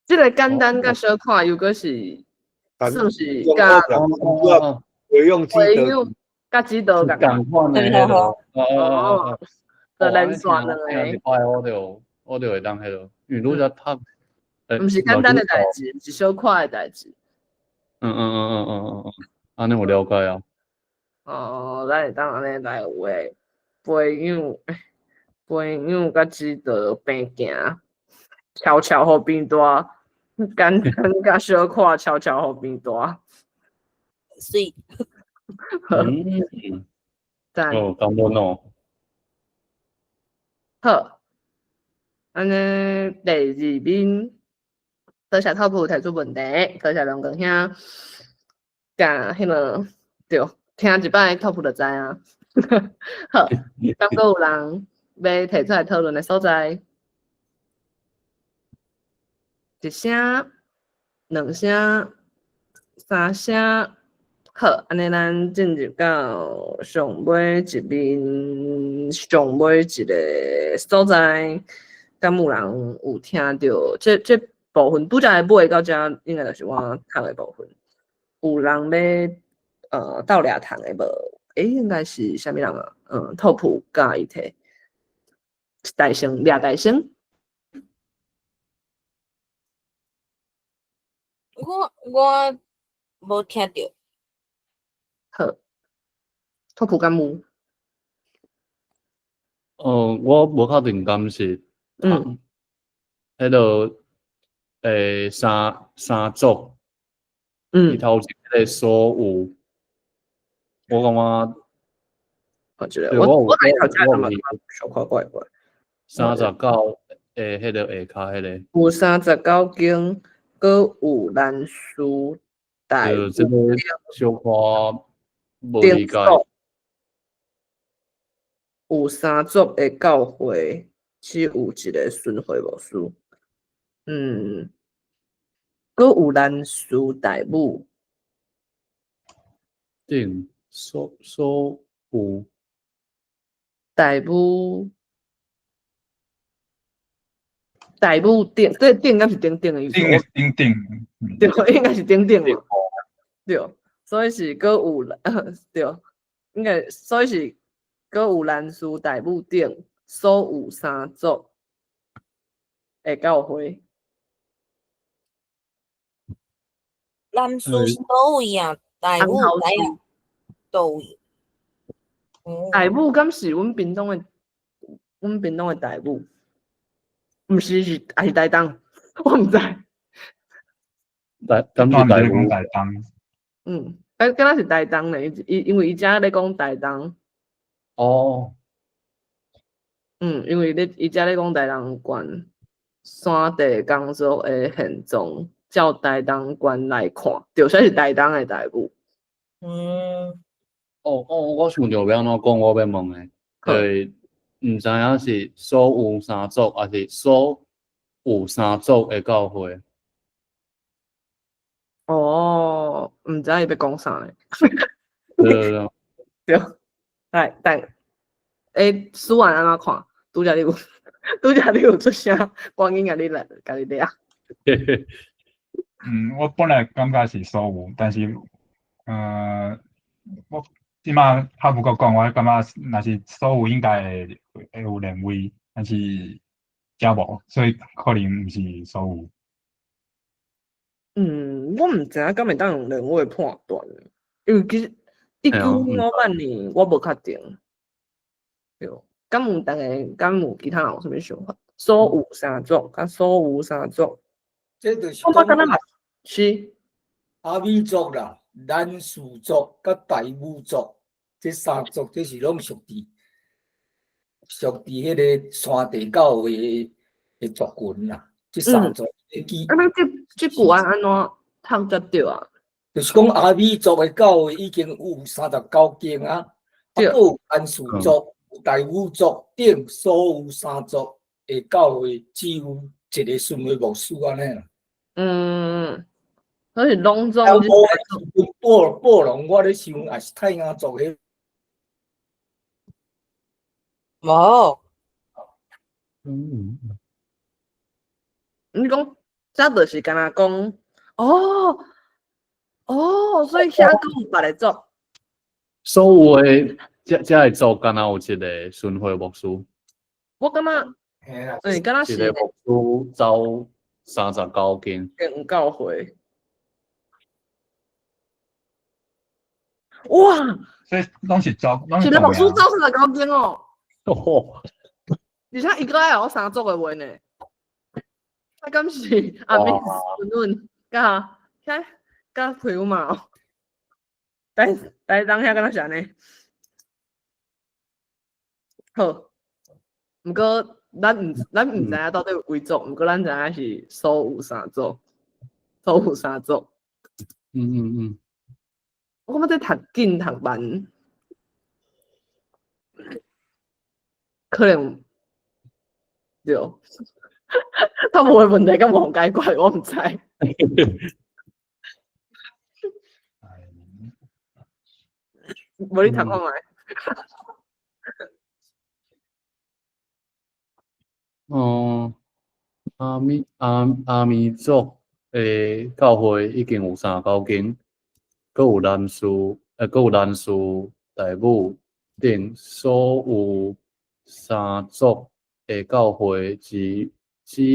這個簡單佮小可，又閣是算是佮培養之道，佮指導仝款的彼个。哦，就連續兩個。我就會當彼个，因為愈才讀，毋是簡單的代誌，是小可的代誌。按呢有了解啊。哦，咱會當按呢來畫培養佮指導平行，悄悄予變大，簡單佮小可悄悄予變大。媠。赞。哦，感恩哦。好，按呢第二面，多谢透普提出问题，多谢龙哥兄，共彼个对，听一摆透普就知啊。好，敢阁有人欲提出来讨论的所在？一声、两声、三声，好，按呢咱进入到上尾一面，上尾一个所在，敢有人有听著？这部分拄才的尾到遮，应该就是我读的部分。有人欲斗掠读的无？欸，应该是啥物人啊？拓普佮伊提，大声，掠大声。我无听著。好，拓普敢有？哦，我无确定敢是，彼个三族，伊头前彼个所有，我感觉，我觉得我头前感觉小可怪怪。39的彼个下跤彼个。有39间，阁有南势大对，这个小可无理解。有三族的教会，只有一个巡回牧师。阁有南势大母。顶所有。大母。大母顶，这顶敢是顶顶的意思？顶顶顶。对，应该是顶顶嘛。对，所以是阁有，对，应该所以是阁有南势大母顶所有三族的教会。南势是佗位啊？大武知影佗位？大武敢是阮屏东的，阮屏东的大武。毋是，是抑是台东，我毋知。敢是台东？台东。敢若是台东咧，伊因为伊遮咧讲台东。哦。因为咧伊遮咧讲台东县山地工作的现状，照台东县来看，就算是台东的大武。哦哦，我想著欲按怎讲，我欲问的，对。毋知影是所有三族，抑是所有三族的教会？哦，毋知伊欲讲啥咧？对对对。对，来，等，欸，思源按怎看？拄才你有，拄才你有出声，赶紧共你来，共你掠。我本来感觉是所有，但是，我这马较无阁讲，我感觉若是所有应该会有连位，但是遮无，所以可能毋是所有。我毋知影敢会当用连位判断，因为其实1958年我无确定。对，敢有逐个，敢有其他人有啥物想法？所有三族，佮所有三族。这就是我感觉嘛是阿美族啦、南势族佮大武族，这三族这是拢属伫彼个山地教会的族群啦。这三族。啊，那这句按怎读才对啊？就是讲阿美族的教会已经有39间啊，啊，阁有南势族、大武族等所有三族的教会，只有一个巡回牧师按呢啦。所以拢总。啊，布布隆，我咧想也是泰雅族彼。无。你讲，这就是敢若讲，哦，哦，所以遐阁有别个族。所有的这个族敢若有一个巡回牧师。我感觉，对，敢若是一个牧师走39间。间教会。哇！所以拢是族，拢是一个牧师走39间哦。哦。而且伊阁爱学三族的话呢。啊，敢是阿美斯论，佮遐佮朋友嘛？台東遐敢若是按呢。好，毋過咱毋知影到底有幾族，毋過咱知影是蘇有三族，蘇有三族。我感覺這讀緊讀慢，可能對，他無的問題敢無解決，我毋知。無你讀看覓。哦，阿美族的教會已經有39間，閣有南勢、大武等所有三族的教會只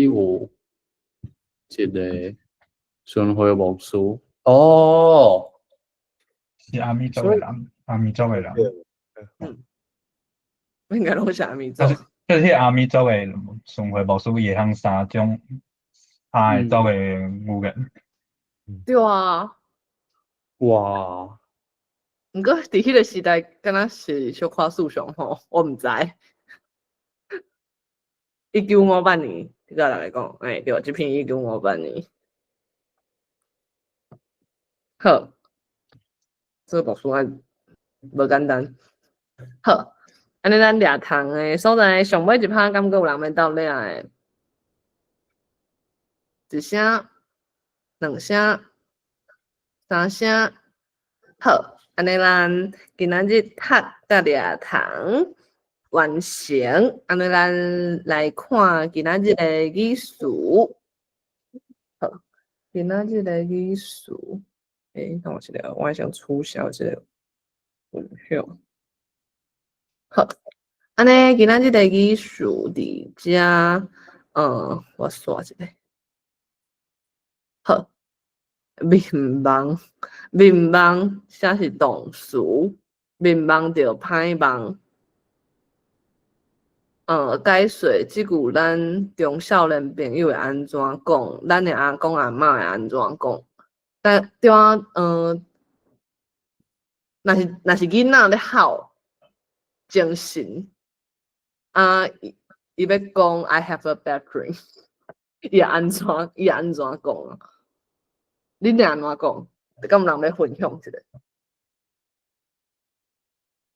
有一个巡迴牧師。哦，是阿美族的人，阿美族的人。嗯，應該攏是阿美族。就是彼阿美族的巡迴牧師，伊會曉三種三个族的語言。對啊。哇！毋過佇彼个時代，敢若是小可思想吼，我毋知。1958年，你甲大家講，欸，對，這篇1958年。好，這個牧師啊，無簡單。好，按呢咱掠蟲的所在，上尾一拍，敢閣有人欲鬥掠的？一聲、兩聲、三聲，好，按呢咱今仔日讀佮掠蟲完成，按呢咱來看今仔日的語詞。好，今仔日的語詞，欸，等我一下，我先取消這个分享。好，按呢今仔日的語詞佇遮，我刷一下。好，眠夢，眠夢，啥是動詞？眠夢著歹夢。解說這句咱中少年朋友會按怎講？咱的阿公阿嬤會按怎講？但對啊，若是囡仔咧哭精神，啊，伊欲講 I have a bad dream，伊會按怎講啊？恁會按怎講？敢有人欲分享一下？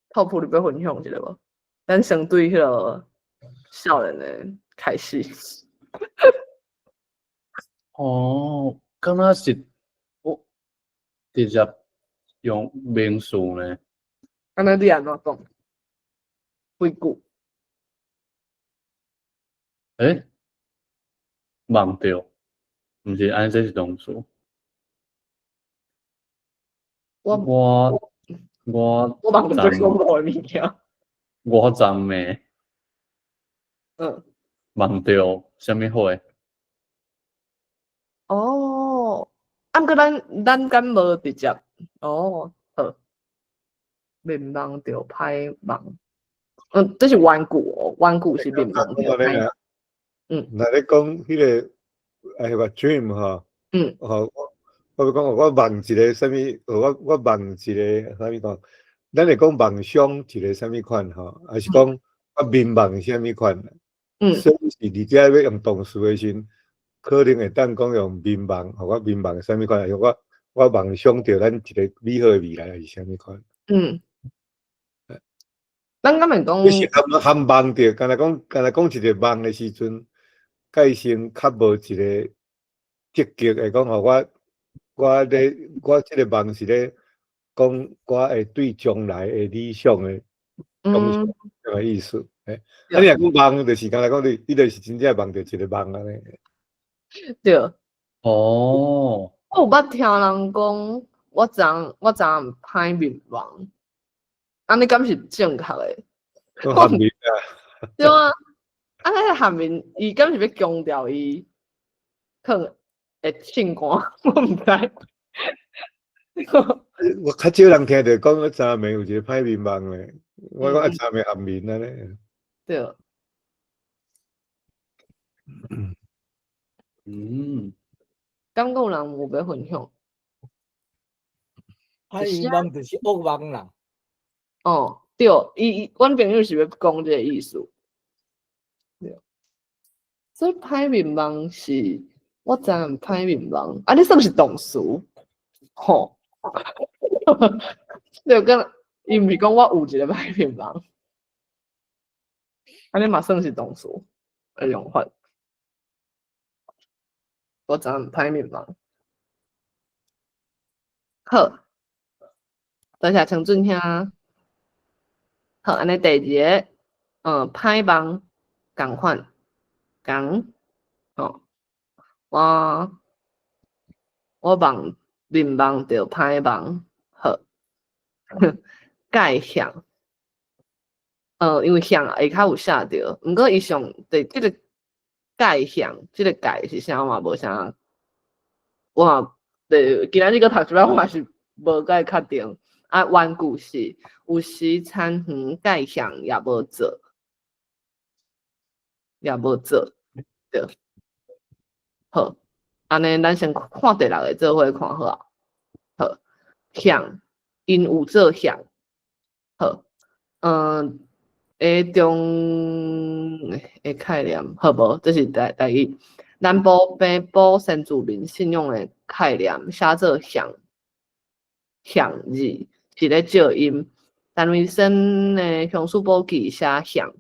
泡泡你欲分享一下無？咱先對彼个少年的開始。哦，敢若是我直接用名詞呢？按呢你按怎講？幾句？欸？夢著，毋是按呢，這是動詞。我我我夢著恐怖的物件。我昨暝夢著啥物貨？哦，啊，毋過咱敢無直接？哦，好。眠夢著歹夢。這是原句哦，原句是眠夢著歹夢。若咧講彼个 I have a dream 吼，吼，我欲講我夢一个啥物，我夢一个啥物講？咱會講夢想一个啥物款吼，還是講我眠夢啥物款？所以是佇遮欲用動詞的時陣，可能會當講用眠夢，吼，我眠夢啥物款？還是我夢想著咱一个美好的未來，還是啥物款？咱敢會講？你是含夢著，敢若講一个夢的時陣，蓋先較無一个積極的講吼，我這个夢是咧講我會對將來的理想的東西，這个意思。欸，啊，你若講夢，就是敢若講你就是真正夢著一个夢按呢。對。哦。我有捌聽人講，我昨昏歹眠夢，按呢敢是正確的？含眠啊。對啊，啊，彼个含眠，伊敢是欲強調伊可能會唱歌，我毋知。我較少人聽著講，我昨暝有一个歹眠夢咧，我講啊，昨暝含眠按呢。對。敢閣有人有欲分享？歹眠夢就是惡夢啦。哦，對，伊伊，阮朋友是欲講這个意思。對，所以歹眠夢是，我知影歹眠夢，啊，你算是動詞，吼。對，敢伊毋是講我有一个歹眠夢，按呢嘛算是動詞的用法。我知影歹眠夢。好，多謝陳俊兄。好，按呢第二个，歹夢仝款，仝，吼，我夢眠夢著歹夢，好，蓋向，因為向下跤有寫著，毋過伊上佇這个蓋向，這个蓋是啥嘛無啥，我嘛，對，今仔日閣讀一擺，我嘛是無介確定。啊，原句是有時田園蓋向也無做，也無做，對。好，按呢咱先看第六个做伙看好啊。好，向，𪜶有做向，好，下中的概念好無？這是第一。南部北部先住民信仰的概念寫做向向字，是咧借音。陳維生的鄉事簿記寫向，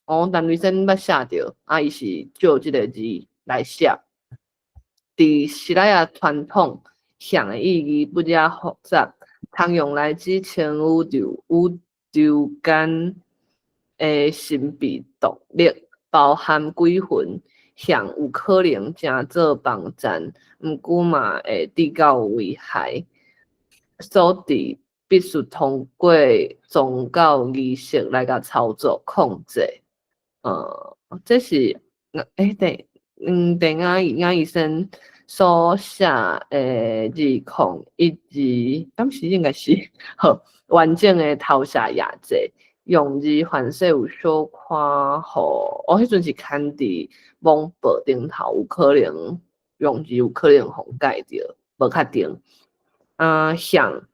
哦，陳維生捌寫著，啊，伊是借這个字來寫。佇西拉雅傳統，向的意義不遮複雜，通用來指稱宇宙宇宙間的神秘動力，包含鬼魂。向有可能成做幫贊，毋過嘛會致到危害，所以必須通過宗教儀式來共操作控制。這是欸，鄭雅醫生所寫的2012，敢是應該是好完整的投射亞濟，用字凡勢有小可予，我彼陣是刊佇網報頂頭，有可能用字有可能予改著，無確定。啊，向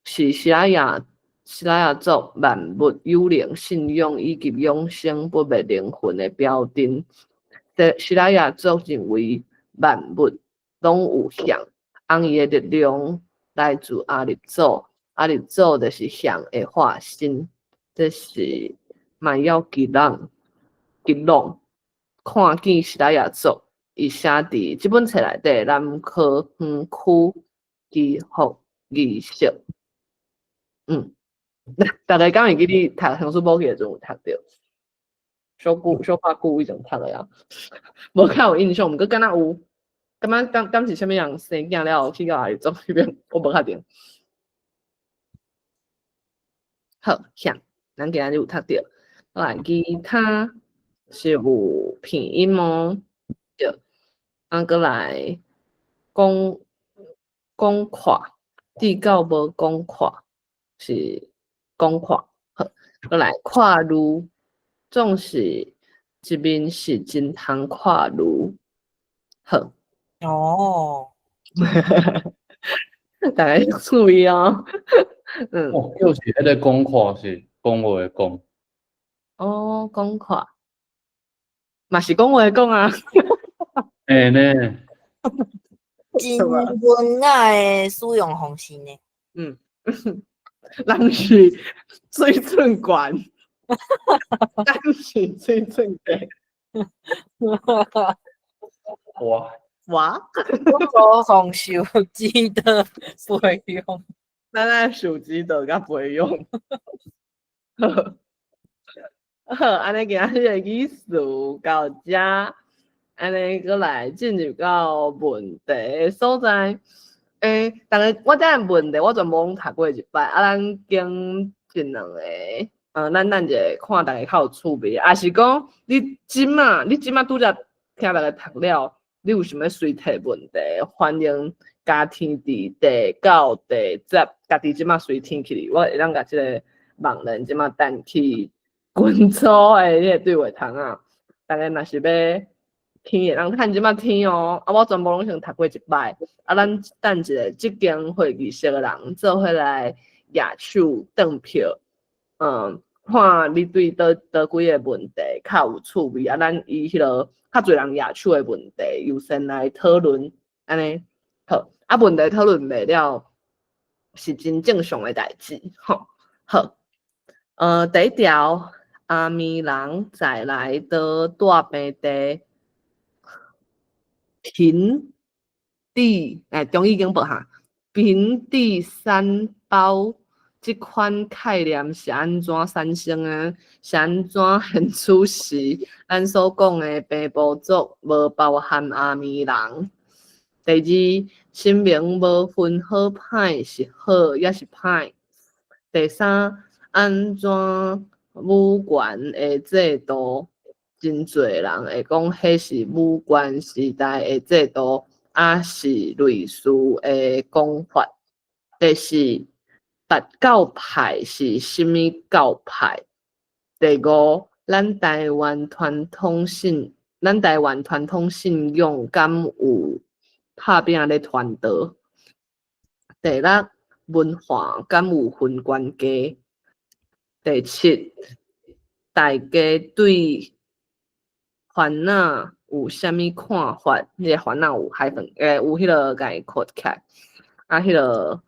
是西拉雅族萬物有靈信仰以及永生不滅靈魂的表徵。西拉雅族認為萬物攏有向，翁伊的力量來自阿立祖，阿立祖就是向的化身。這是馬耀吉朗吉朗看見西拉雅族，伊寫佇這本冊內底南科園區祈福儀式。大家敢會記你讀鄉事簿記的時陣有讀著？小久小可久以前讀的啊，無較有印象，毋過敢若有，感覺敢是啥物人生囝了後去到阿里族彼邊，我無確定。好，向，咱今日有讀著，來其他是有片音哦，對，啊，閣來講講闊，至到無講闊是講闊，好，閣來跨慮。總是一面是真通跨慮，好。哦，大家注意哦。哦，就是彼个講闊是講話的講。哦，講闊，嘛是講話的講啊。會呢。真文雅的使用方式呢？人是水準懸。人是水準低。哇！哇！我無予手機的備用，咱愛手機的佮備用。好，好，按呢今仔日的語詞到遮，按呢閣來進入到問題所在。欸，逐家我這個問題我全部攏讀過一擺，啊，咱揀一兩个，咱等者看逐家較有趣味，抑是講你這馬拄才聽逐家讀了，你有想欲隨提問題，歡迎加填佇第九、第十，家己這馬隨填起來，我會當共這个網連這馬彈去群組的彼个對話窗仔，逐家若是欲天會當趁這擺天哦，啊，我全部攏先讀過一擺，啊，咱等一下這間會議室的人做伙來舉手轉票，看你對佗佗幾个問題較有趣味，啊，咱以彼個較濟人舉手的問題優先來討論，按呢好，啊，問題討論袂了是真正常的代誌，吼，好，第一條，阿彌人再來到大病地。平地，中醫經報哈，平地三包這款概念是按怎產生的？是按怎現此時咱所講的平埔族無包含阿彌人？第二，神明無分好歹是好抑是歹？第三，按怎母權的制度？真濟人會講彼是母權時代的制度，抑是類似的講法。第四，佛教派是啥物教派？第五，咱台灣傳統信仰敢有拍拚咧傳導？第六，文化敢有分懸低？第七，大家對番仔有啥物看法？彼個番仔有 hyphen，有彼个共伊括起來。啊，彼个，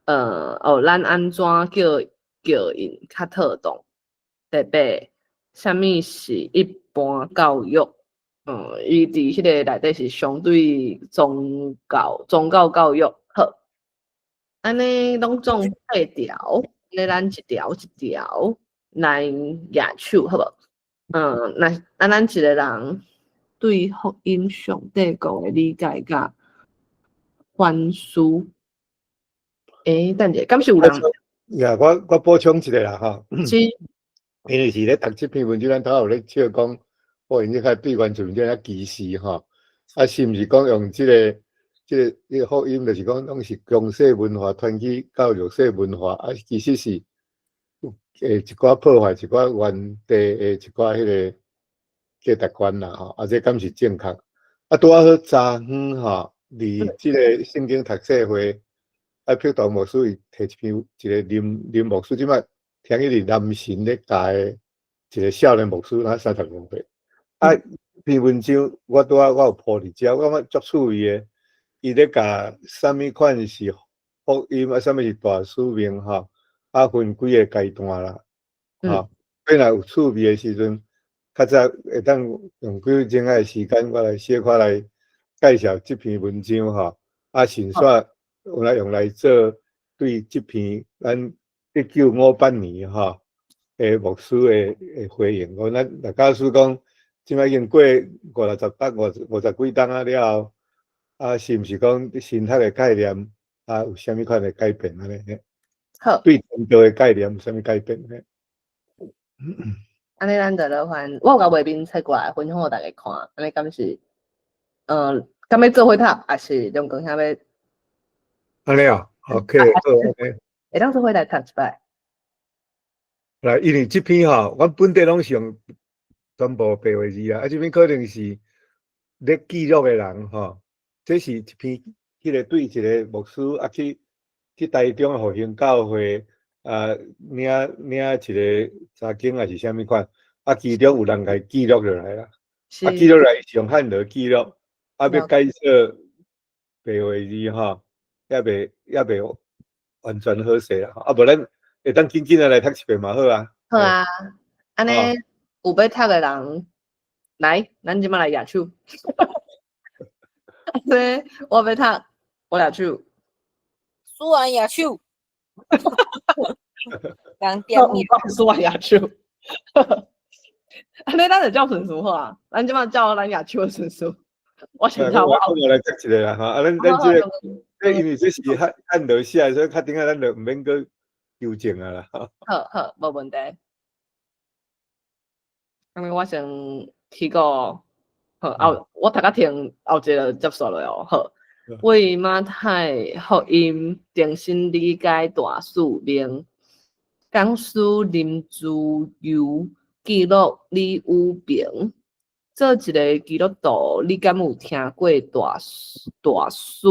哦，咱按怎叫叫𪜶較妥當？第八，啥物是一般教育？伊佇彼个內底是相對宗教教育。好，按呢攏總八條，按呢咱一條一條來舉手，好無？若啊，咱一个人對福音上帝國的理解佮反思。等者，敢是有人？呀，我補充一下啦，吼。是。因為是咧讀這篇文章，咱頭有咧笑講，哦，𪜶這塊對原住民這歧視吼，啊，是毋是講用這個福音，就是講攏是強勢文化傳去到弱勢文化，啊，其實是一寡破壞一寡原地的一寡彼个價值觀啦，吼，啊，這敢是正確？啊，拄仔好昨昏吼，佇這個聖經讀冊會，啊，朴道牧師伊提一篇一个林林牧師，這擺聽講佇南神咧教的一個少年牧師，若35歲。啊，篇文章我拄仔我有鋪佇遮，我感覺足趣味的。伊咧教啥物款是福音，啊，啥物是大使命吼，啊，分幾个階段啦，吼。本來有趣味的時陣，較早會當用幾鐘仔的時間，我來小可來介紹這篇文章吼。啊，順紲有來用來做對這篇咱1958年吼的牧師的回應。講咱若假使講，這擺已經過五六十冬、五十幾冬啊了後，啊，是毋是講神學的概念啊有啥物款的改變按呢？好。對傳道的概念有啥物改變？按呢，咱就來翻，我有共畫面切過來分享予大家看，按呢敢是，敢欲做伙讀，抑是中光兄欲？按呢哦，OK，好，OK。會當做伙來讀一擺。來，因為這篇吼，阮本地攏是用全部白話字啊，啊，這篇可能是咧記錄的人吼，這是一篇，彼个對一个牧師啊去台中復興教會啊，領一个查經抑是啥物款，啊，其中有人共伊記錄落來啦，啊，記錄來是用漢語記錄，啊，欲改做白話字吼，猶未完全好勢啦，啊，無咱會當緊緊仔來讀一遍嘛好啊。好啊，按呢有欲讀的人來，咱這擺來舉手。按呢我欲讀，我舉手。蘇完舉手。剛點名。蘇完舉手。按呢咱就照順序好啊，咱這擺照咱舉手的順序。我先頭我我來讀一个啦，吼，啊，咱這个，這因為這是漢漢字寫，所以較頂下咱就毋免閣糾正啊啦。好好，無問題。按呢我先提個，好，後我讀較停，後一个接續落哦。好，為馬太福音重新理解大使命，講師林自由記錄李宇平。做一个基督徒，你敢有聽過大大使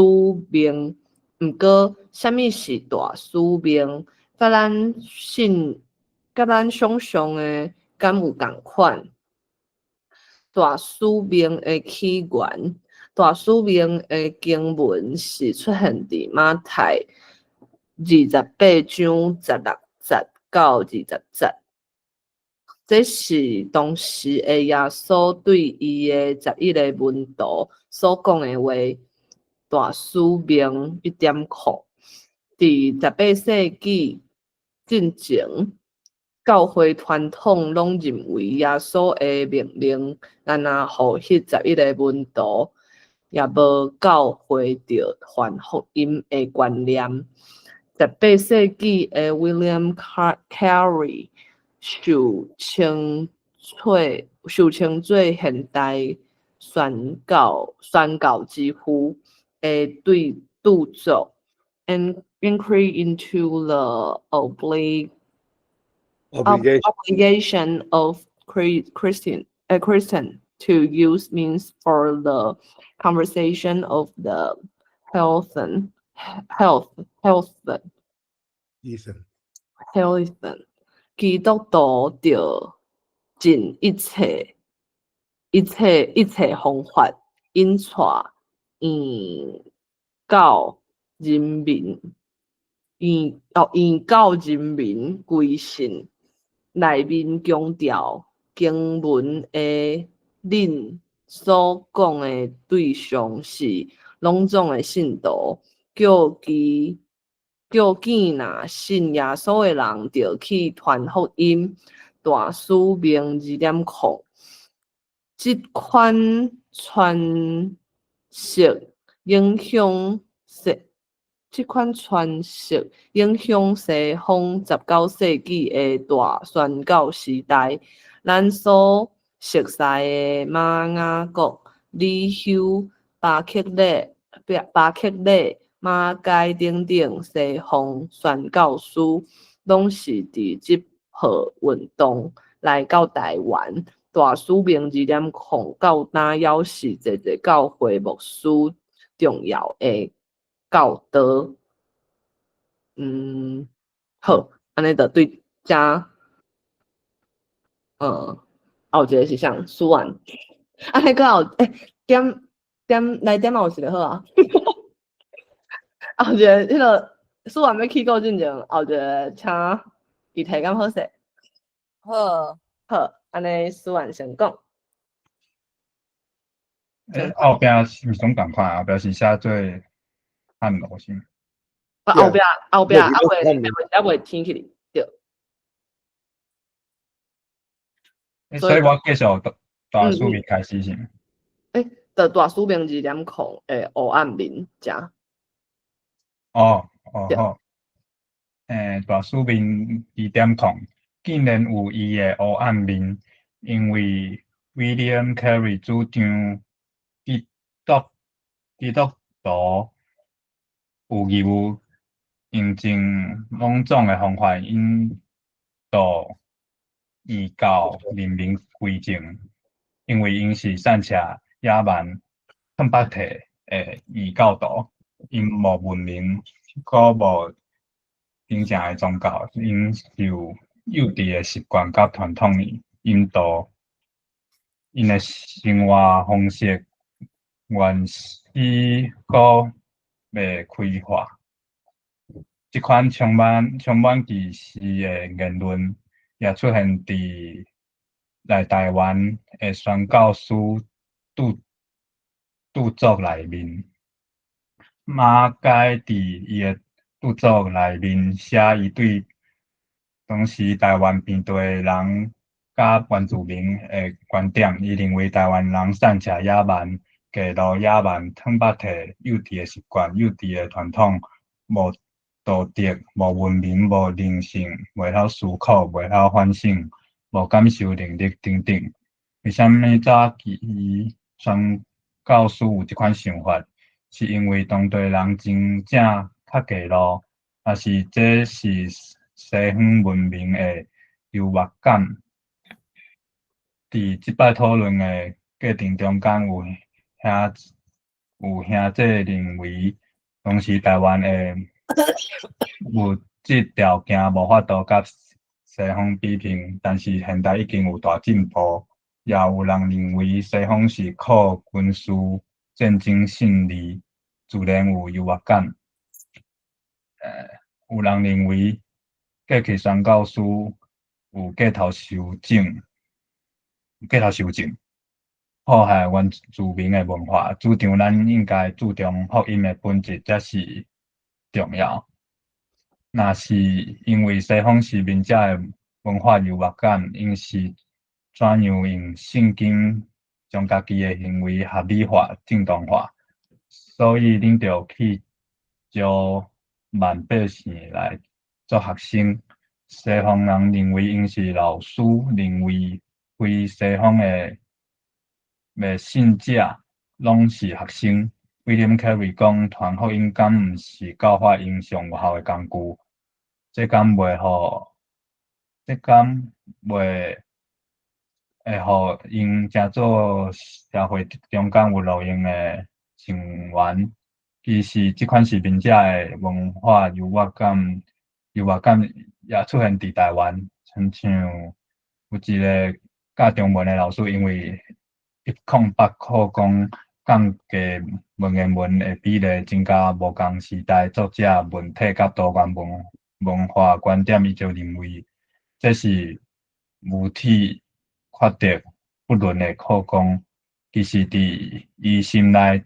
命？毋過，啥物是大使命？佮咱信，佮咱想像的，敢有仝款？大使命的起源，大使命的經文是出現佇馬太28章16節到20節。這是當時的耶穌對伊的11個門徒所講的話。大使命1.0，佇18世紀進前，教會傳統攏認為耶穌的命令，干焦予彼11個門徒，也無教會著傳福音的觀念。18世紀的 William Carey 受稱做現代宣教之父的對著作《Inquiry into the Obligation of Christian to Use Means for the Conversion of the Heathen 醫生 Heathen 基督徒著盡一切方法引帶異教人民異教人民歸信，內面強調經文的恁所講的對象是攏總的信徒，叫其叫見若信耶穌的人，著去傳福音。大使命2.0，這款詮釋影響西，這款詮釋影響西方19世紀的大宣教時代。咱所熟似的瑪雅各、李休、巴克禮、馬偕等等西方宣教師，攏是佇這波運動來到台灣。大使命2.0到今猶是濟濟教會牧師重要的教導。好，按呢就對遮，後一個是啥？舒婉，按呢閣有欸，點點來點有一個好啊。後一個彼個舒婉欲起鼓進前，後一個請伊提敢好勢？好。好，按呢舒婉先講。欸，後壁是毋是攏仝款？後壁是寫做漢羅是毋？啊，後壁猶未天起哩，對。所以我繼續大使命開始是毋？欸，就大使命2.0的黑暗面遮。哦，哦好。欸，大使命2.0竟然有伊的黑暗面，因為 William Carey 主張基督徒有義務用盡攏總的方法引導異教人民歸正，因為𪜶是散赤野蠻坦白體的異教徒，𪜶無文明，閣無真正的宗教，𪜶受幼稚的習慣佮傳統引導，𪜶的生活方式原始閣袂開化。這款充滿歧視的言論，也出現佇來台灣的宣教師著作內面。馬偕佇伊的著作內面寫伊對當時台灣平地人佮原住民的觀點，伊認為台灣人散赤野蠻、街路野蠻、坦白體、幼稚的習慣、幼稚的傳統、無道德、無文明、無靈性、袂曉思考、袂曉反省、無感受能力等等。為啥物早期宣教師有這款想法？是因為當地人真正較街路，抑是這是西方文明的優越感？佇這擺討論的過程中間有兄弟認為，當時台灣的物質條件無法度佮西方比拼，但是現代已經有大進步。也有人認為西方是靠軍事戰爭勝利，自然有優越感。有人認為過去宣教師有過頭修正，過頭修正，破壞原住民的文化，主張咱應該注重福音的本質才是重要。若是因為西方殖民者的文化優越感，𪜶是怎樣用聖經將家己的行為合理化、正當化？所以恁著去招萬百姓來做學生。西方人認為𪜶是老師，認為非西方的未信者攏是學生。William Carey 講，傳福音敢毋是教法𪜶上有效的工具？這敢袂會予𪜶成做社會中間有路用的成員？其實，這款殖民者的文化優越感也出現佇台灣，親像有一个教中文的老師，因為108課綱降低文言文的比例，增加無仝時代作者文體佮多元文化觀點，伊就認為這是文體缺德不倫的課綱。其實，佇伊心內，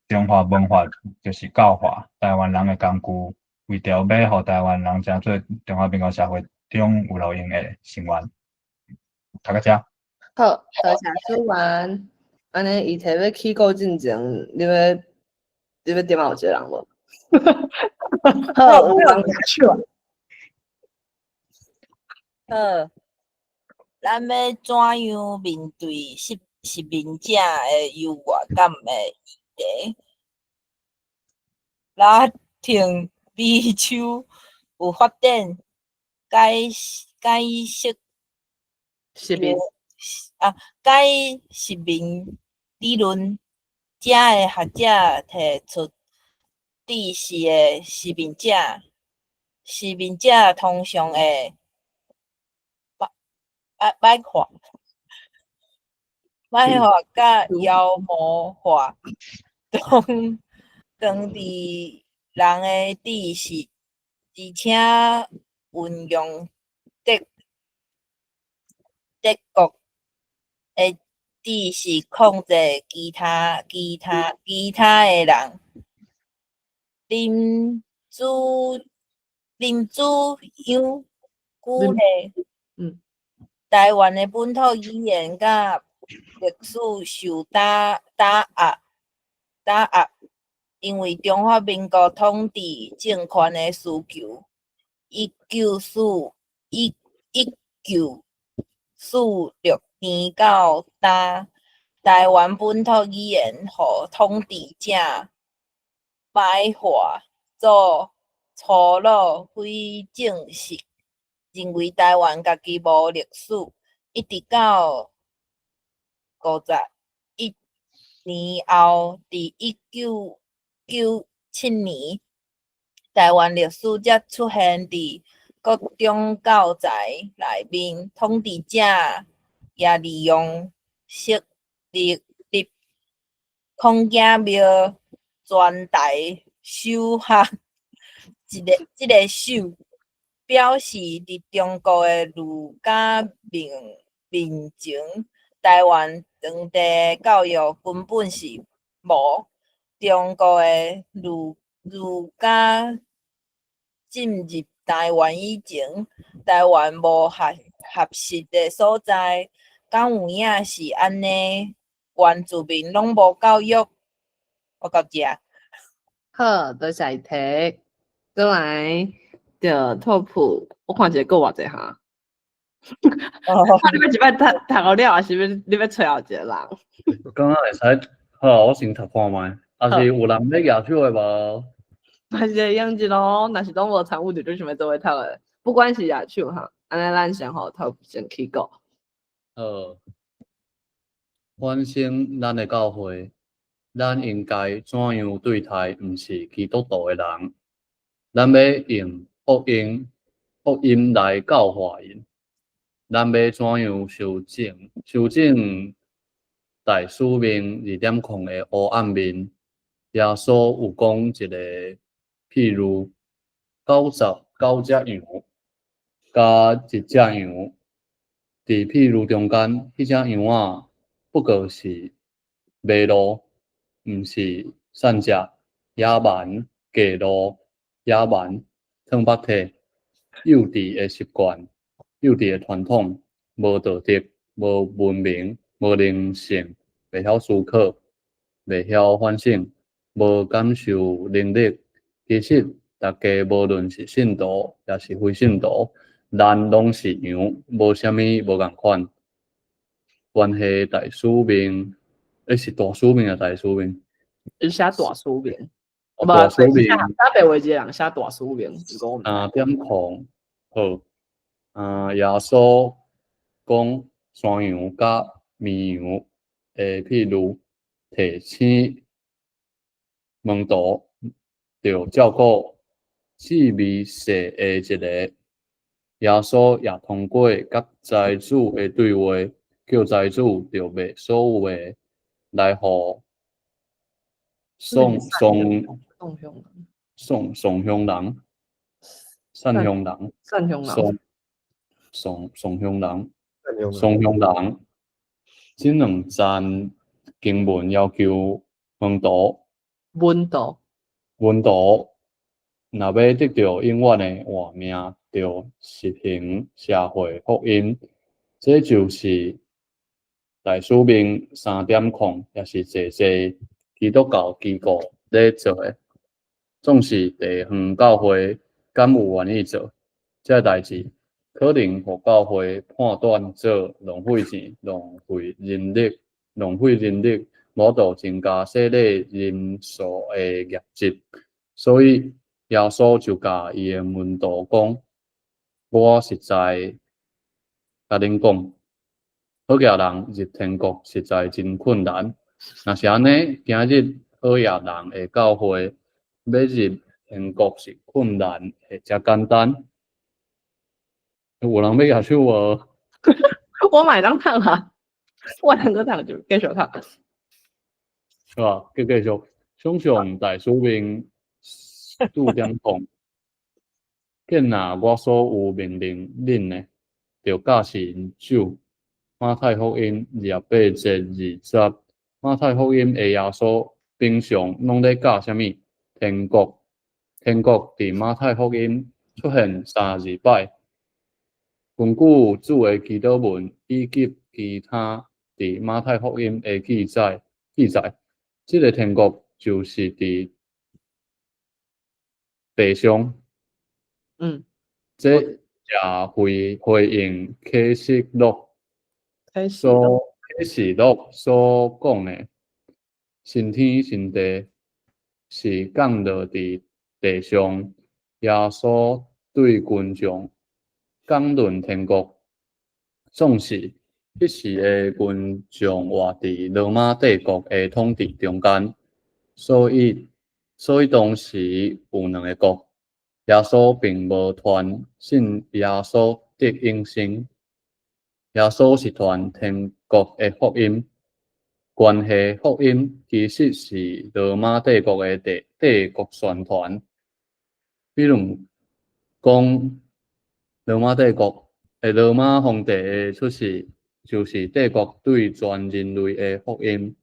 中華文化就是教化台灣人的工具，為著欲予台灣人成做中華民國社會中有路用的成員。讀到遮。好，多謝思源。按呢，伊提欲起稿進前，你欲點後一個人無？好，有人舉手。好，咱欲怎樣面對殖民者的優越感的議題？拉丁美洲有發展解釋殖民啊，解殖民理論，遮的學者提出知識的殖民者，殖民者通常會矮化佮妖魔化當地人的知識，而且運用德國的知識控制其他的人。林子陽舉例，台灣的本土語言佮歷史受打壓，因為中華民國統治政權的需求。1946年到今，台灣本土語言予統治者矮化做粗魯非正式，認為台灣家己無歷史，一直到51年後，佇1997年，台灣歷史才出現佇各種教材內面，統治者也利用設立孔子廟全台首學這个手，表示佇中國的儒家面前，台灣當地教育根本是無。中國的儒家進入台灣以前，台灣無學習的所在，敢有影是按呢？原住民攏無教育。我到遮。好，多謝提。過來，著拓普，我看一下閣偌濟哈。哦。你欲一擺讀讀予了，抑是欲你欲揣後一個人？我感覺會使，好，我先讀看覓，抑是有人欲舉手的無？嘛是會用一咯，若是攏無參與，就想欲做伙讀的，不管是舉手哈，按呢咱先予拓普先起稿。好。反省咱的教會，咱應該怎樣對待毋是基督徒的人？咱欲用福音來教化𪜶。咱欲怎樣修正大使命2.0的烏暗面？耶穌有講一个譬喻：99隻羊佮一隻羊，佇譬喻中間，彼隻羊仔不過是迷路，毋是散食、野蠻、過路、野蠻、淌腹體、幼稚的習慣、幼稚的傳統、無道德、無文明、無靈性、袂曉思考、袂曉反省、無感受能力。其實，逐家無論是信徒抑是非信徒，咱攏是羊，無啥物無仝款。關係大使命，是大使命抑大使命？伊寫大使命，大使命。寫白話一個人寫大使命，3.0好。啊，耶穌講山羊佮綿羊的譬喻，提醒門徒著照顧細微細的一个。耶穌也通過佮財主的對話，叫財主著賣所有的來予送鄉人，散鄉人，散鄉人，送鄉人，送鄉人。這兩節經文要求門徒，門徒，門徒，若欲得著永遠的活命，著實行社會福音，這就是大使命3.0，也是濟濟基督教機構咧做的。總是地方教會敢有願意做這代誌，可能予教會判斷做浪費錢、浪費人力、浪費人力，無度增加洗禮人數的業績。所以耶穌就共伊的門徒講：我實在共恁講，好額人入天國實在真困難。若是按呢，今日好額人的教會欲入天國是困難，會遮簡單？有人欲舉手無？我嘛會當讀啊，我兩個讀就繼續讀。是吧？繼續，想像大使命4.0，見若我所有命令恁的，著教示𪜶守。馬太福音28節20，馬太福音的耶穌平常攏咧教啥物？天國，天國佇馬太福音出現32擺。根據主的祈禱文以及其他佇馬太福音的記載，這个天國就是佇地上。這也回應啟示錄所講的新天新地是降落佇地上。耶穌對群眾講論天國，總是彼時的群眾活佇羅馬帝國的統治中間，所以當時有兩个國。耶穌並無傳信耶穌得永生，耶穌是傳天國的福音。關係福音其實是羅馬帝國的帝國宣傳。比如講，羅馬帝國的羅馬皇帝的出世，就是帝國對全人類的福音。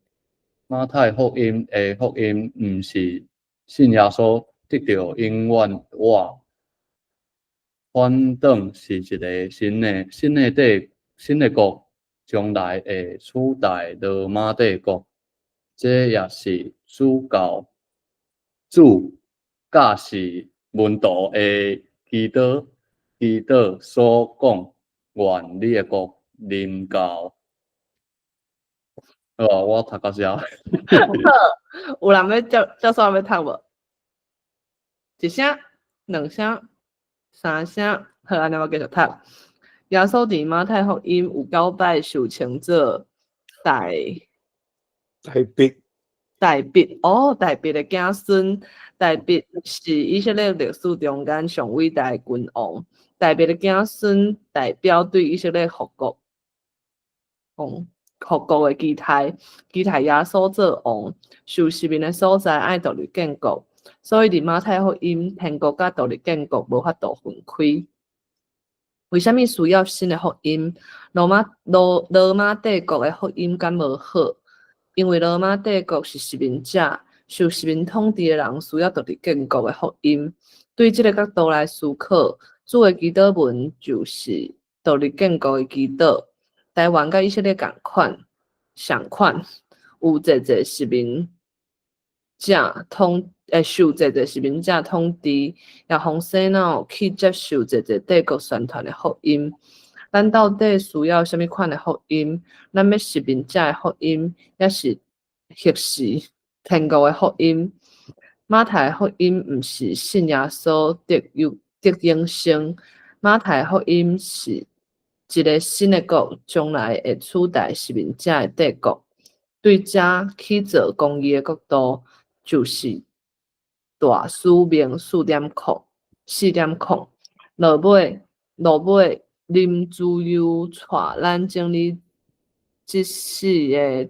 馬太福音的福音，毋是信耶穌得著永遠活，反轉是一个新的國，將來會取代羅馬帝國。這也是主教示門徒的祈禱所講，願你的國臨到。好啊，我讀到遮。有人欲接煞欲讀無？一聲、兩聲、三聲，好，按呢我繼續讀。耶穌佇馬太福音有九擺受稱做大大衛。大衛哦，大衛的子孫，大衛是以色列歷史中間上偉大的君王。大衛的子孫代表對以色列復國，復國的期待，期待耶穌做王，受殖民的所在愛獨立建國，所以佇馬太福音，天國佮獨立建國無法度分開。為啥物需要新的福音？羅馬帝國的福音敢無好？因為羅馬帝國是殖民者，受殖民統治的人需要獨立建國的福音。對這個角度來思考，主的祈禱文就是獨立建國的祈禱。台灣佮以色列仝款，相款，有濟濟殖民者統，受濟濟殖民者統治，也予洗腦去接受濟濟帝國宣傳的福音。咱到底需要啥物款的福音？咱欲殖民者的福音，抑是抑是天國的福音？馬太福音毋是信耶穌得永生。馬太福音是一个新的國將來會取代殖民者的帝國。對遮去做公義的國度，就是大使命4.0，4.0。落尾，林自由帶咱整理這四个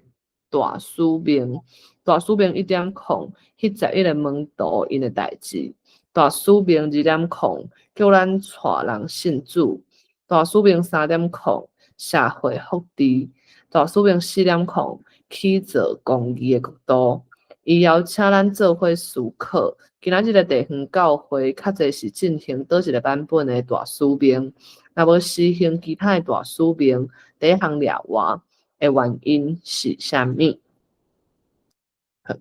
大使命。大使命1.0，彼11個門徒𪜶的代誌。大使命2.0，叫咱帶人信主。大使命3.0，社會福祉。大使命4.0，去做公義的國度。伊邀請咱做伙思考，今仔日的地方教會較濟是進行佗一个版本的大使命，若無實行其他的大使命，第一項掠活的原因是啥物？好，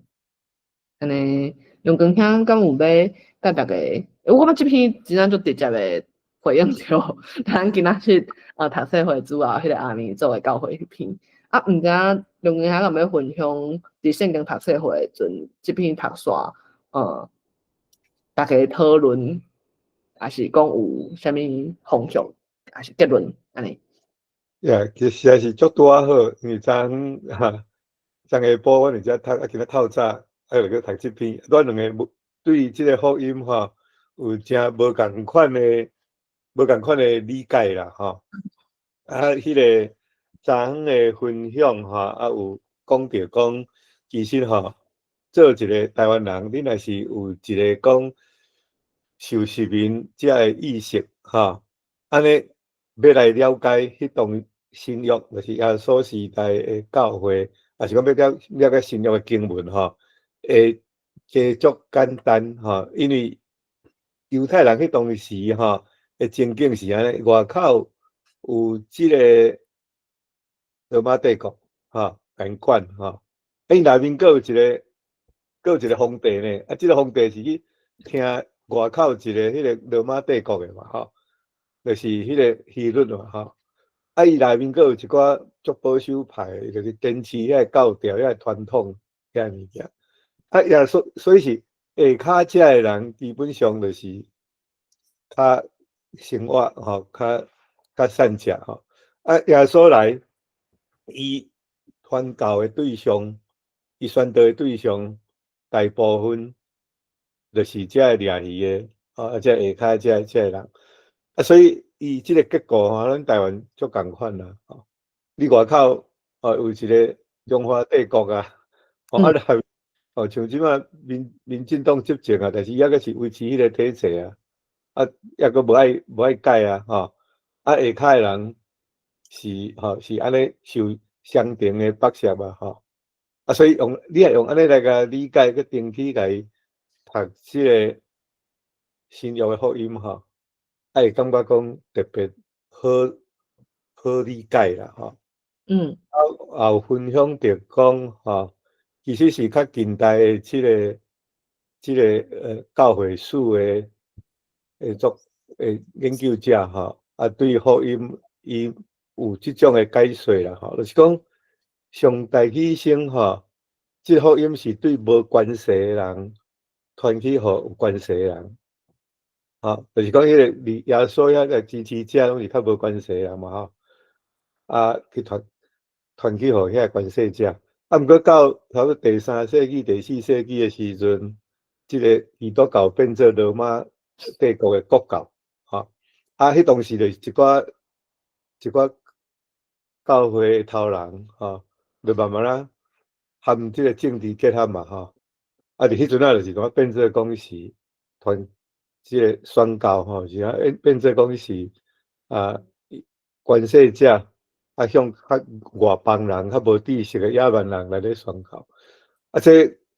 按呢，楊光兄敢有欲佮逐家？我感覺這篇真正足直接的回應著咱今仔日讀冊會主要彼个阿彌做的教會彼篇。啊，毋知影楊光兄敢欲分享佇聖經讀冊會的時陣，這篇讀煞，逐家討論，抑是講有啥物方向，抑是結論按呢？呀，其實也是足拄仔好，因為昨昏哈，昨下晡阮佇遮讀，啊，今仔透早，啊，又閣讀這篇，阮兩个無對這个福音吼，有誠無仝款的理解啦，吼。啊，彼个昨昏的分享吼，啊，有講著講，其實吼，做一个台灣人，你若是有一个講受殖民者的意識，吼，按呢欲來了解彼當新約，就是耶穌時代的教會，抑是講欲了解新約的經文吼，會加足簡單吼，因為猶太人彼當時吼的情景是按呢，外口有這个羅馬帝國吼，共𪜶管吼，𪜶內面閣有一個皇帝呢，啊，這个皇帝是去聽外口一个彼个羅馬帝國的嘛吼，就是彼个希律嘛吼，啊，伊內面閣有一寡足保守派的，就是堅持遐個教條、遐個傳統遐物件。啊，耶穌所以是下跤遮的人，基本上就是較生活吼，較散食吼。啊，耶穌來，伊傳教的對象，伊宣道的對象，大部分就是遮个掠魚的，啊，遮下跤遮個人。啊，所以伊這个結構吼，咱台灣足仝款啦，吼。你外口哦有一个中華帝國啊，哦啊，哦像這擺民進黨執政啊，但是伊猶閣是維持彼个體制啊，啊，猶閣無愛改啊，吼，啊下跤的人是吼是按呢受雙重的剝削啊，吼，啊，所以用你若用按呢來共理解，閣定去共伊讀這个新約的福音吼，啊會感覺講特別好好理解啦，吼。啊，也有分享著講吼，其實是較近代的這個教會史的作的研究者吼，啊對福音伊有這種的解說啦，吼，就是講上帝犧牲吼，這個福音是對無權勢的人傳去予有權勢的人，吼，就是講彼个耶穌遐個支持者攏是較無權勢的人嘛，吼，啊去傳去予遐個權勢者。啊，毋過到差不多第三世紀、第四世紀的時陣，這个基督教變做羅馬帝國的國教，吼。啊，彼當時就是一寡一寡教會的頭人，吼，就慢慢仔和這个政治結合嘛，吼。啊，佇彼陣仔就是講變做講是團這个宣教，吼，是啊，變做講是啊，權勢者啊，向較外邦人、較無知識的野蠻人來咧宣教。啊，這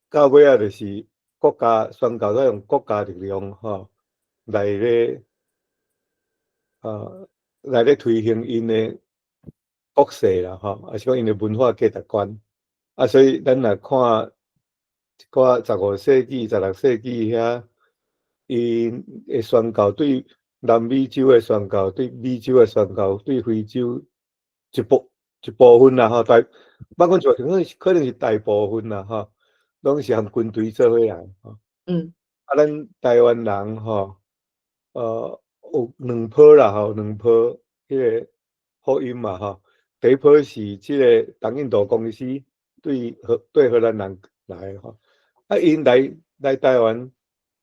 到尾仔就是國家宣教，都用國家力量，吼，來咧推行𪜶的國勢啦，吼，抑是講𪜶的文化價值觀。啊，所以咱若看一寡15世紀、16世紀遐，𪜶的宣教對南美洲的宣教，對美洲的宣教，對非洲一部分啦，吼，大，莫講一部分，可能是大部分啦，吼，攏是和軍隊做伙來，吼。啊，咱台灣人吼，有兩波啦，吼，兩波彼个福音嘛，吼。第一波是這个東印度公司對荷蘭人來的吼，啊，𪜶來台灣，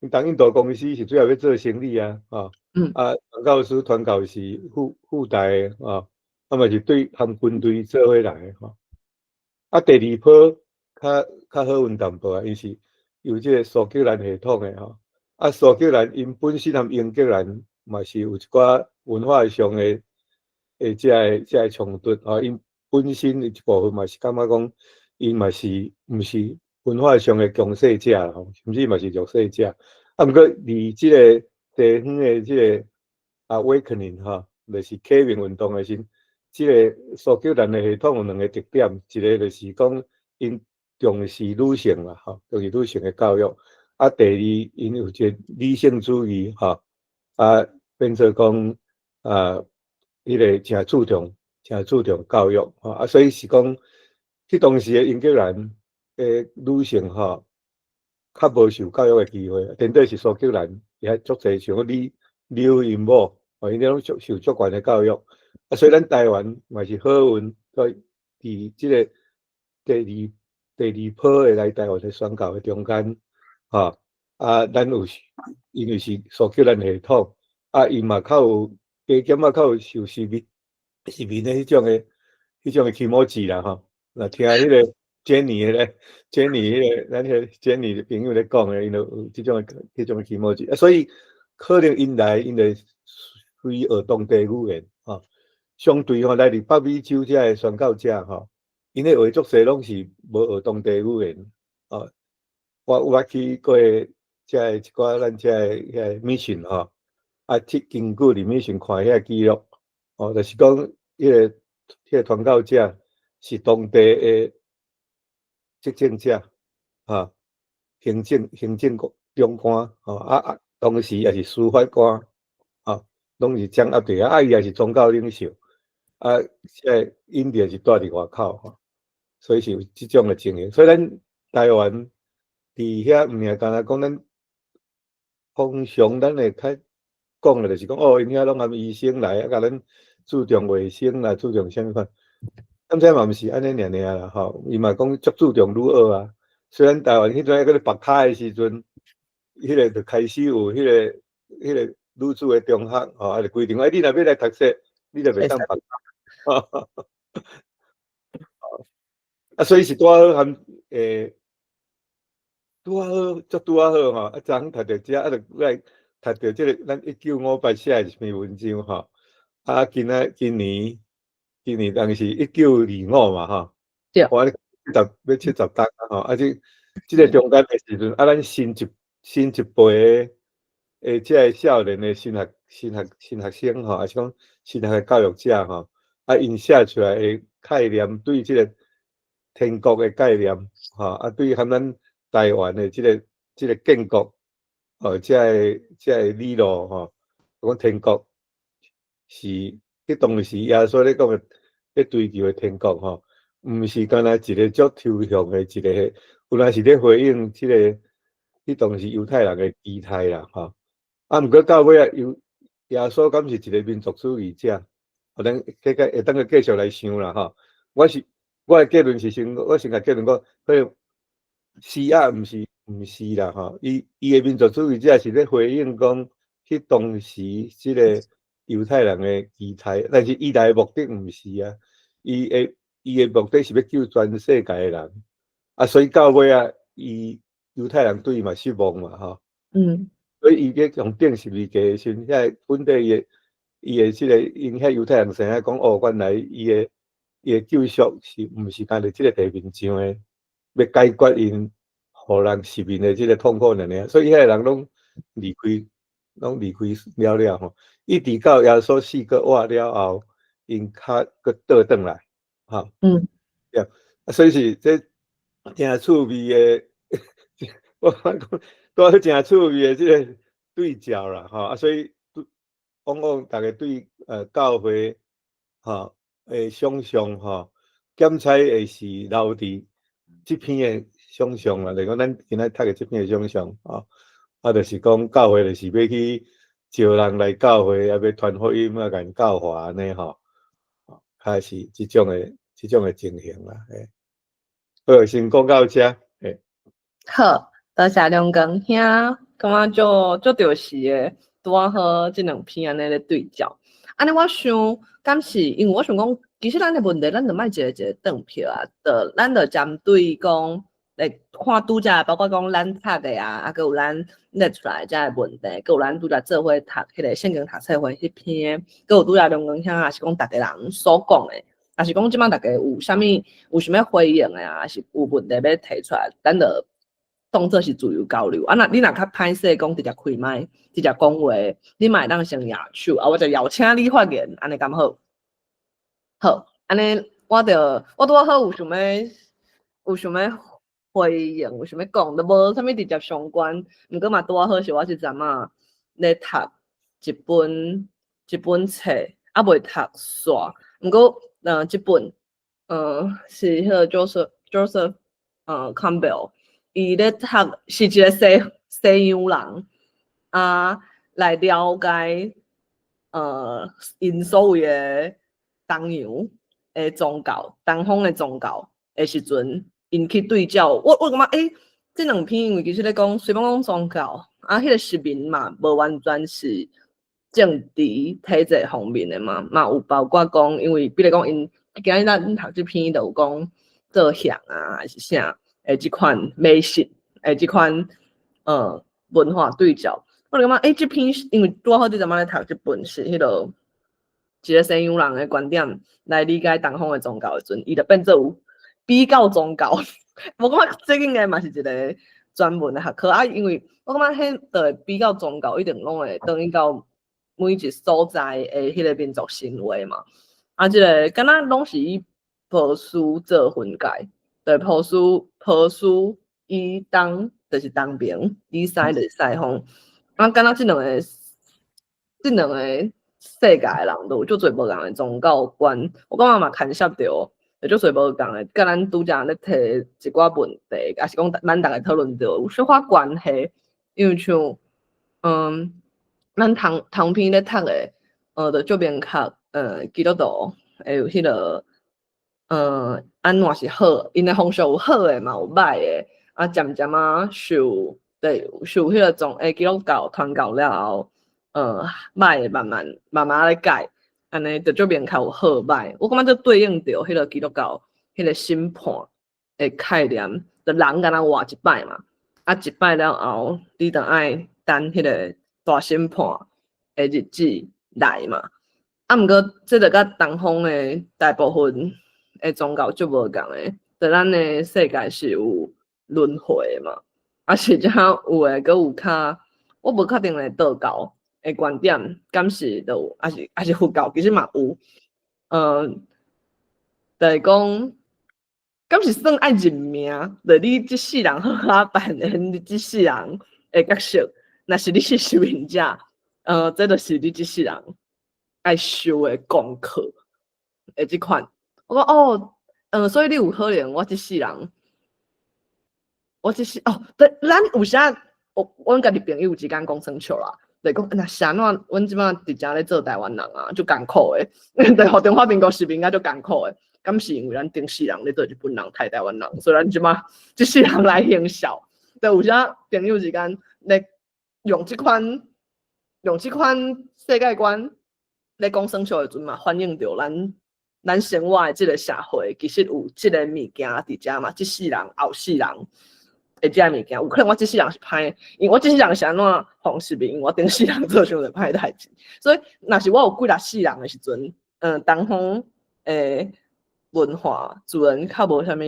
東印度公司是主要欲做生意啊，吼。啊，傳教士、傳教士附帶的，吼，啊嘛是對和軍隊做伙來的，吼。啊，第二波較好運淡薄仔，伊是由這个蘇格蘭系統的吼。啊，蘇格蘭𪜶本身和英格蘭嘛是有一寡文化上的這个衝突，吼，𪜶本身一部分嘛是感覺講，𪜶嘛是毋是文化上的強勢者啦，吼，甚至嘛是弱勢者。啊，毋過佇這个地方的這个 awakening 吼，就是啟明運動的時，這个蘇格蘭的系統有兩个特點，一个就是講𪜶重視女性啦，吼，重視女性的教育。啊，第二，𪜶有一个理性主義，吼，啊，變做講啊，彼个誠注重教育，吼，啊，所以是講，彼當時的英格蘭的女性，吼，較無受教育的機會，顛倒是蘇格蘭，伊遐足濟像你留𪜶某，哦，𪜶攏受足懸的教育。啊，所以咱台灣嘛是好運，所以佇這个第二波的來台灣的宣教的中間，吼，啊，咱有因為是蘇格蘭系統，啊，伊嘛較有加減仔較有受殖民的彼種的啟蒙志啦，吼。若聽彼个 Jenny 彼个 Jenny 彼个咱彼个 Jenny 的朋友咧講的，𪜶就有這種的啟蒙志，啊，所以可能𪜶來𪜶就隨學當地語言，吼。相對吼來自北美洲遮的宣教者，吼，𪜶咧話足濟攏是無學當地語言，哦。我有捌去過遮个一寡咱遮个遐个 mission 吼，啊，去根據佇 mission 看遐記錄，哦，就是講彼个傳教者是當地的執政者，哈，行政長官，吼，啊，同時也是司法官，吼，攏是掌握佇遐，啊，伊也是宗教領袖，啊，這个印第是住佇外口，吼，所以是有這種的情形。所以咱台灣佇遐毋爾干焦講咱通常咱會較講的就是講，哦，𪜶遐攏含醫生來，啊，共咱注重衛生啦，注重啥物款。咁這嘛毋是按呢爾爾啦，吼，伊嘛講足注重女學啊。雖然台灣彼陣閣咧縛跤的時陣，彼个就開始有彼個女子的中學，吼，啊，就規定，哎，你若欲來讀冊，你就袂當縛跤。啊，所以是拄仔好含拄仔好，足拄仔好吼。啊，昨昏讀著這，啊，就來讀著這个咱1958寫的一篇文章吼。啊，今年當時1925嘛吼。對。我70欲70冬啊吼。啊，這個中間的時陣，啊，咱新一輩的這个少年的神學生吼，抑是講神學的教育者吼，啊，𪜶寫出來的概念，對這个天國的概念，吼，啊，對含咱台灣的這個建國，哦，這個理路吼，講天國是彼當時耶穌咧講的，咧追求的天國吼，毋是干焦一个足抽象的一個，有來是咧回應這个彼當時猶太人的期待啦，吼。啊，毋過到尾仔，耶穌敢是一個民族主義者？咱會當閣繼續來想啦，吼。我是我的結論是先，我先共結論講，可能是啊，毋是毋是啦吼。伊的民族主義者是咧回應講，彼當時這个猶太人的期待，但是伊來的目的毋是啊，伊的目的是欲救全世界的人，啊，所以到尾啊，伊猶太人對伊嘛失望嘛吼。所以伊咧用釘十字架的時陣，遐本底伊的這个𪜶遐猶太人知影講，哦，原來伊的救贖是毋是干焦這个地面上的，欲解決𪜶予人殖民的這个痛苦爾爾，所以遐个人攏離開，攏離開了了吼。一直到耶穌死閣活了後，𪜶較閣倒轉來，吼。對，啊，所以是這誠趣味的，我感覺講拄好誠趣味的這个對照啦，吼啊，所以往往逐家對教會吼的想象吼，檢采會是留佇這篇的想象啦，就是講咱今仔讀的這篇的想象吼，啊，就是講教會就是欲去招人來教會，啊，欲傳福音啊，共𪜶教化按呢吼，較是這種的情形啦，嘿。好，先講到遮，嘿。好，多謝梁光兄，感覺足足著時的，拄仔好這兩篇按呢咧對照。按呢我想，敢是因為我想講，其實咱的問題，咱就莫一个一个斷票啊，就咱就針對講來看拄才，包括講咱讀的啊，啊，閣有咱列出來遮的問題，閣有咱拄才做伙讀彼个聖經讀冊會彼篇，閣有拄才梁光兄，抑是講逐家人所講的，抑是講這擺逐家有啥物有啥物回應的啊，抑是有問題欲提出來，咱就當做是自由交流。啊，若你若較歹勢講直接開麥，直接講話，你嘛會當先舉手，啊，我就邀請你發言，按呢敢好？好，按呢我就我拄仔好有想欲回應，有想欲講，都無啥物直接相關，毋過嘛拄仔好是我這陣仔咧讀一本冊，猶未讀煞，毋過這本是彼个 Joseph Campbell，伊咧讀是一个西洋人啊，來了解𪜶所謂的東洋的宗教，東方的宗教的時陣，𪜶去對照，我感覺這兩篇因為其實咧講，雖然講宗教，啊，彼个殖民嘛，無完全是政治體制方面的嘛，嘛有包括講，因為比如講𪜶今日咱讀這篇就有講做像啊，還是啥的這款迷信的這款文化對照，我就感覺這篇因為拄好這陣仔咧讀這本是彼个一个西洋人的觀點來理解東方的宗教的時陣，伊就變做有比較宗教。我感覺這應該嘛是一个專門的學科啊，因為我感覺彼就會比較宗教一定攏會轉移到每一所在的彼个民族神話嘛。啊，這个敢若攏是以波斯做分界，對，波斯以東就是東邊，以西就是西方。啊，敢若這兩個世界的人都有足濟無仝的宗教觀，我感覺嘛牽涉著有足濟無仝的，佮咱拄才咧提一寡問題，抑是講咱逐家討論著有小可關係，因為像咱頭頭篇咧讀的，就足明確，基督徒會有彼个，按怎是好，𪜶的風俗有好的嘛，有歹的，啊，漸漸仔受對受彼个宗基督教傳教了後，歹的慢慢慢慢咧改，按呢就足明確有好歹。我感覺這對應著彼个基督教彼个審判的概念，就人敢若活一擺嘛，啊一擺了後，你就愛等彼个大審判的日子來嘛。啊，毋過這就佮東方的大部分的宗教足無仝的，就咱的世界是有輪迴的嘛，啊是遮有的閣有較，我無確定咧道教的觀點，敢是就有，抑是佛教其實嘛有，就是講，敢是算愛認命？就你這世人好好扮演你這世人的角色，若是你是殖民者，這就是你這世人愛修的功課的這款。我講哦，所以你有可能我這世人，我這世哦，對，咱有時仔，阮家己朋友之間講耍笑啦，就講若是按怎，阮這擺佇遮咧做台灣人啊，足艱苦的，對，予中華民國殖民啊，足艱苦的。敢是因為咱頂世人咧做日本人、刣台灣人，所以咱這馬這世人來行孝。對，有啥朋友之間咧用這款世界觀咧講耍笑的時陣嘛，反映著咱生活的這个社會其實有這个物件佇遮嘛，這世人後世人的這个物件，有可能我這世人是歹，因為我這世人是按怎方式，因為我頂世人做傷濟歹代誌，所以若是我有幾若世人的時陣，東方的文化自然較無啥物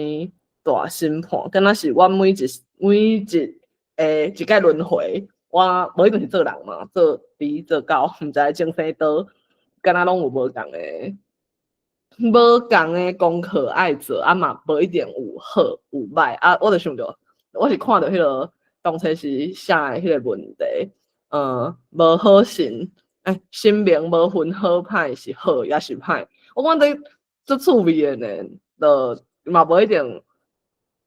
大審判，敢若是我每一屆輪迴，我無一定是做人嘛，做豬做狗，毋知眾生倒，敢若攏有無仝的功課愛做，啊嘛無一定有好有歹啊。我就想著，我是看著彼个當初時寫的彼个問題，無好神，神明無分好歹是好抑是歹，我感覺足趣味的呢，就嘛無一定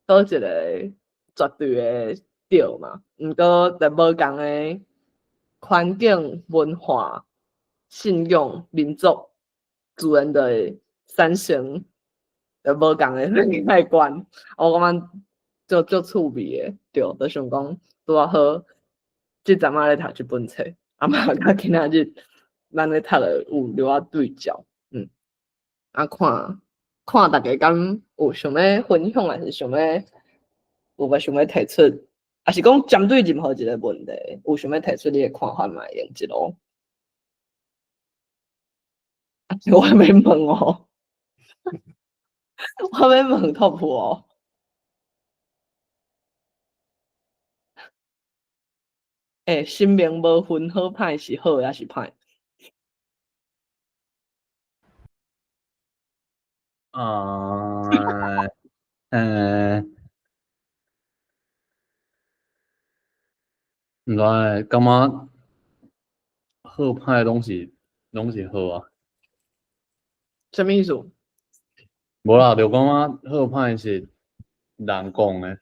佗一个絕對的對嘛。毋過佇無仝的環境、文化、信仰、民族，自然就會產生就無仝的世界觀。我感覺足趣味的，對，就想講拄仔好，這陣仔咧讀這本冊，啊嘛佮今仔日咱咧讀的有了仔對照，啊看看大家敢有想欲分享，還是想欲有無想欲提出，抑是講針對任何一个問題，有想欲提出你的看法嘛會用一路。我還沒問哦，我還沒問 top 哦。神明無分好歹是好抑是歹？啊，毋知感覺好歹攏是好啊。啥物意思？無啦，就感覺好歹是人講的。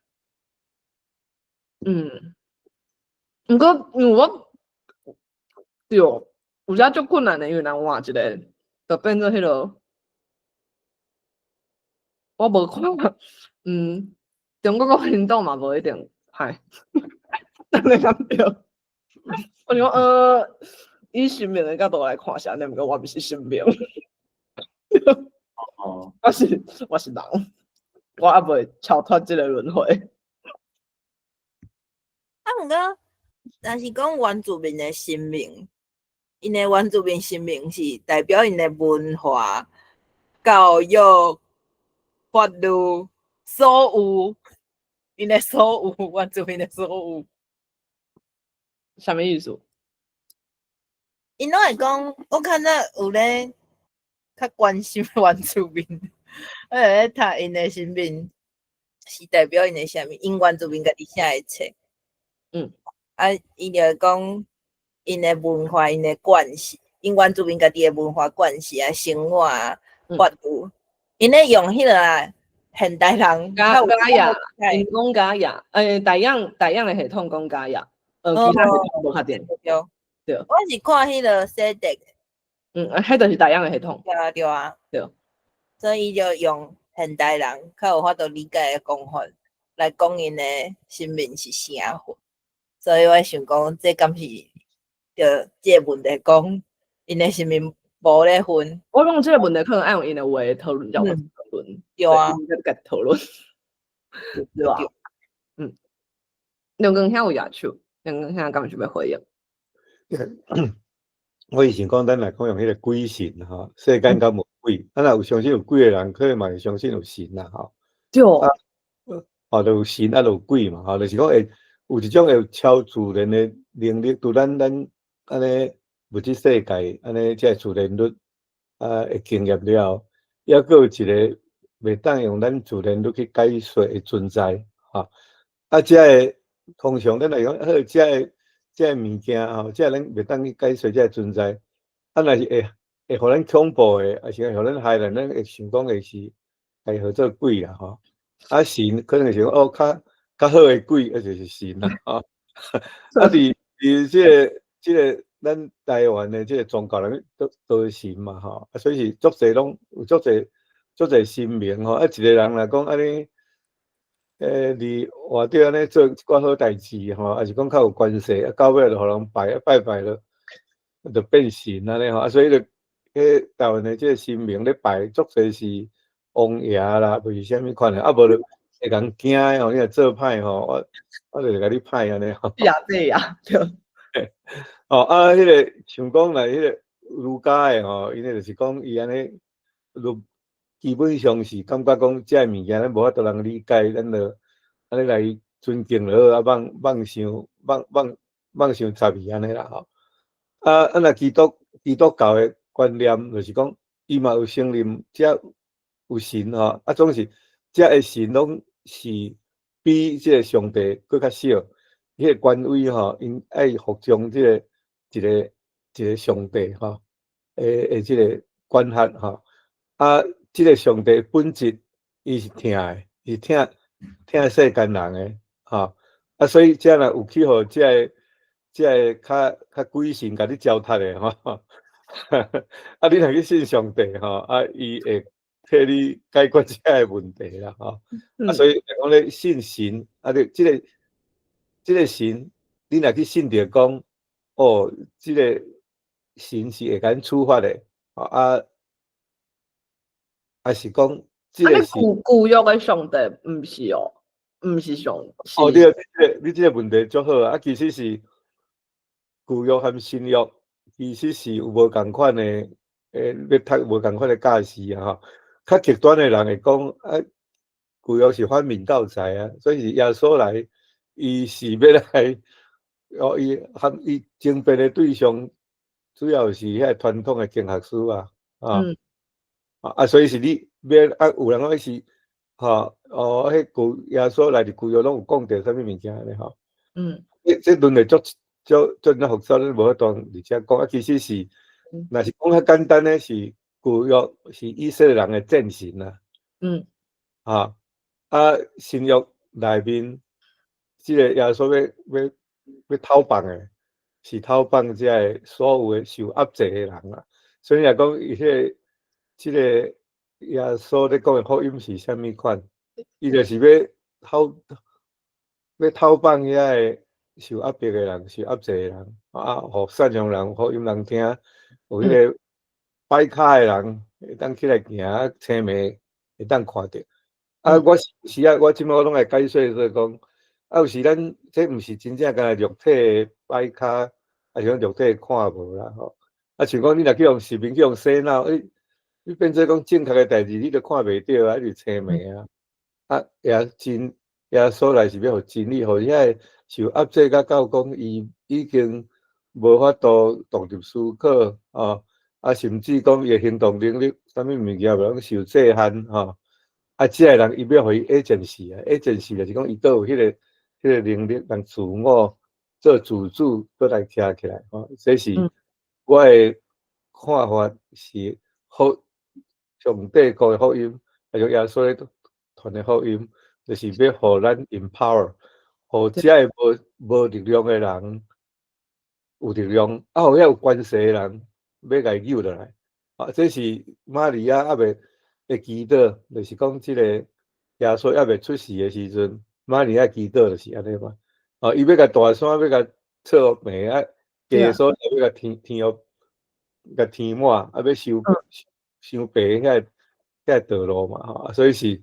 毋過因為我對，有遮足困難的，因為人換一个，就變做彼个，我無看，中國國民黨嘛無一定歹，按呢敢對？我想講，以神明的角度來看是按呢，毋過我毋是神明。我是人，我猶未超脫這个輪迴。啊，毋過，若是講原住民的神明，𪜶的原住民神明是代表𪜶的文化、教育、法律，所有，𪜶的所有，原住民的所有。啥物意思？𪜶攏會講，我較早有咧較關心原住民，我有咧讀𪜶的神明是代表𪜶的啥物，𪜶原住民家己寫的冊。啊，伊就講𪜶的文化、𪜶的慣勢，𪜶原住民家己的文化慣勢啊、生活啊、法律，𪜶咧用彼个啊，現代人加加亞，𪜶講加亞，大洋的系統講加亞，其他系統無確定。對。對。我是看彼个寫的。彼就是大洋的系統。對啊，對啊。對。所以伊就用現代人較有法度理解的講法來講𪜶的生命是啥貨。所以我想講，這敢是著這个問題講，𪜶的生命無咧分。我講這个問題可能愛用𪜶的話討論，才有討論。對啊。應該共討論。對吧？兩光兄有舉手，兩光兄敢有想欲回應？我以前講，咱若講用彼个鬼神吼，世間敢無鬼？啊，若有相信有鬼的人，可能嘛會相信有神啦吼。對。啊，就有神啊，就有鬼嘛吼，就是講會有一種會超自然的能力，拄咱按呢物質世界按呢這个自然律啊的經驗了後，猶閣有一个袂當用咱自然律去解說的存在吼。啊，這个通常咱來講，好，這个物件吼，這个咱袂當去解說這个存在，啊，若是會予咱恐怖的，抑是會予咱害人，咱會想講會是會號做鬼啦吼。啊，神可能是講哦，較好的鬼，啊就是神啦吼。啊，佇這个咱台灣的這个宗教內面都是神嘛吼。啊，所以是足濟攏有足濟。足濟神明吼，啊，一個人若講按呢，佇活著按呢做一寡好代誌吼，抑是講較有關係，啊，到尾就予人拜，啊，拜拜了就變神按呢吼，啊，所以就彼台灣的這個神明咧拜，足濟是王爺啦，抑是啥物款的，啊，無就會共驚的吼，你若做歹吼，我就共你歹按呢吼。是啊，對啊，對。哦，啊，彼個像講來彼個儒家的吼，𪜶就是講伊按呢，就基本上是感覺講這个物件咱無法度通理解，咱就按呢來尊敬就好，啊，放放傷放放放傷插伊按呢啦吼。啊啊，若基督教的觀念就是講，伊嘛有承認這有神吼，啊，總是這个神攏是比這個上帝閣較小，彼個權威吼，𪜶愛服從這個一個一個上帝吼，的這個管轄吼。啊，這個上帝本質伊是疼的，伊是疼疼世間人的吼。啊，所以這若有去予這个這个較較鬼神共你糟蹋的吼，啊，你若去信上帝吼，啊，伊會替你解決這个問題啦吼。啊，所以講咧信神，啊，你這個神，你若去信著講，哦，這個神是會共咱處罰的，啊，抑是講這個是舊約的上帝毋是哦，毋是上。哦，對，你這個問題足好啊，其實是舊約和新約其實是有無仝款的，欲讀無仝款的教示啊吼。較極端的人會講啊，舊約是反面教材啊，所以是耶穌來，伊是欲來，哦，伊和伊爭辯的對象主要是遐傳統的經學師啊，啊，啊，所以是你欲啊，有人講是，吼，哦，彼舊耶穌來佇舊約攏有講著啥物物件咧吼。這論題足足足爾複雜，咱無法度佇遮講。啊，其實是，若是講較簡單的是舊約是以色列人的戰神啊。啊，啊，新約內面，這個耶穌欲欲討放的，是討放這个所有的受壓制的人啊。所以若講伊彼個，這個耶穌咧講的福音是啥物款？伊就是欲討放遐個受壓迫的人、受壓制的人，啊，予善良人福音人聽，有彼個跛跤的人會當起來行，青盲會當看著。啊，我有時啊，我這擺我攏會解說說講，啊，有時咱這毋是真正干焦肉體的跛跤，抑是講肉體的看無啦吼。啊，像講你若去予失明去予洗腦，你變做講正確的代誌，你都看袂著啊，你就青盲啊。啊，耶穌來是欲予真理，予遐個受壓制甲到講伊已經無法度獨立思考，吼，啊，甚至講伊的行動能力，啥物物件袂攏受制限，吼。啊，這个人伊欲予伊 agency 啊，agency 就是講伊閣有彼個能力，通自我做自主，閣來徛起來，吼。這是我的看法是好，上帝國的福音，還有耶穌咧傳的福音，就是欲予咱 empower，予這个無力量的人有力量，啊，予遐有權勢的人欲共伊救落來。啊，這是瑪利亞猶未的祈禱，就是講這個耶穌猶未出世的時陣，瑪利亞祈禱就是按呢嘛。哦，伊欲共大山欲共挫平啊，低所在欲共填填予共填滿，啊，欲修修平遐個道路嘛，吼，所以是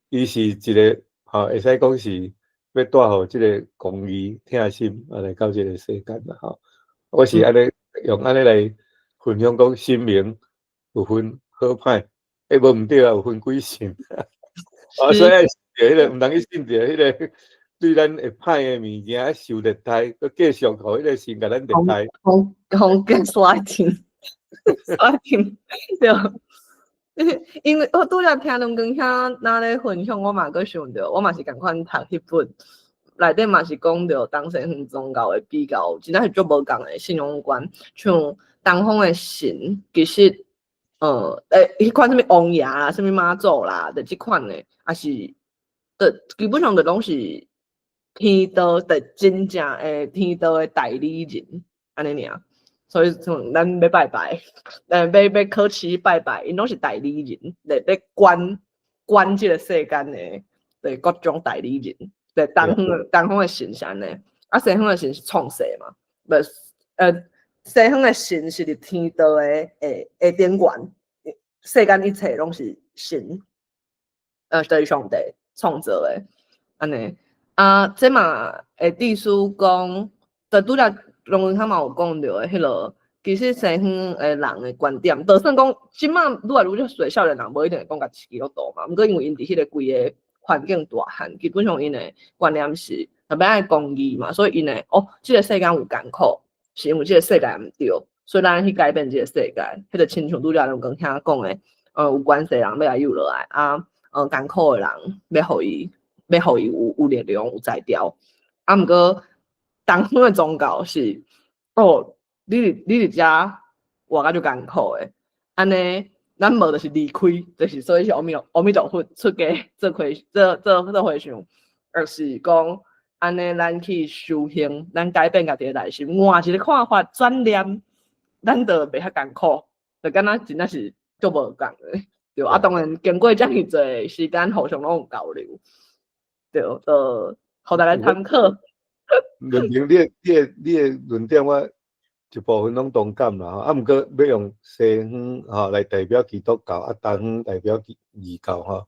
伊是一個吼，會使講是欲帶予這個公義、疼心啊來到這個世間啦，吼。我是按呢用按呢來分享講，神明有分好歹，欸，無毋對啊，有分鬼神。啊，所以愛信著彼個，毋通去信著彼個對咱會歹的物件，受虐待，閣繼續予彼個神共咱虐待。予 gaslighting，gaslighting，對。因為我拄才聽兩光兄若咧分享，我嘛閣想著，我嘛是仝款讀彼本，內底嘛是講著東西方宗教的比較，真正是足無仝的信仰觀。像東方的神，其實，彼款啥物王爺啦，啥物媽祖啦，就這款的，抑是，就基本上就攏是天道的真正的天道的代理人，按呢爾。所以像咱欲拜拜，咱欲考試拜拜，𪜶攏是代理人，咧管管這个世間的，對各種代理人，對東方的神是按呢，啊西方的神是創世嘛，無西方的神是佇天道的頂懸，世間一切攏是神，就是上帝創造的，按呢，啊，這嘛會意思講，就拄才龍文康嘛有講著的彼落，其實西方的人的觀點，就算講這馬愈來愈濟少年人無一定會講家己是基督徒嘛，毋過因為𪜶佇彼个規個環境大漢，基本上𪜶的觀念是特別愛公義嘛，所以𪜶會哦，這个世間有艱苦，是因為這个世界毋對，所以咱去改變這个世界。彼個親像拄才龍剛兄講的，有關係人欲共救落來，啊，艱苦的人欲予伊有力量有才調。啊，毋過東方的宗教是，哦，你佇遮活甲足艱苦的，按呢，咱無就是離開，就是所以是阿彌陀佛出家做和尚，而是講按呢，咱去修行，咱改變家己的內心，換一个看法，轉念，咱就袂遐艱苦，就敢若真正是足無仝的，對。啊，當然經過遮爾濟時間，互相攏有交流，對，就予大家參考。論評你的論點，我一部分攏同感啦吼。啊，毋過欲用西方吼來代表基督教，啊，東方代表異教吼，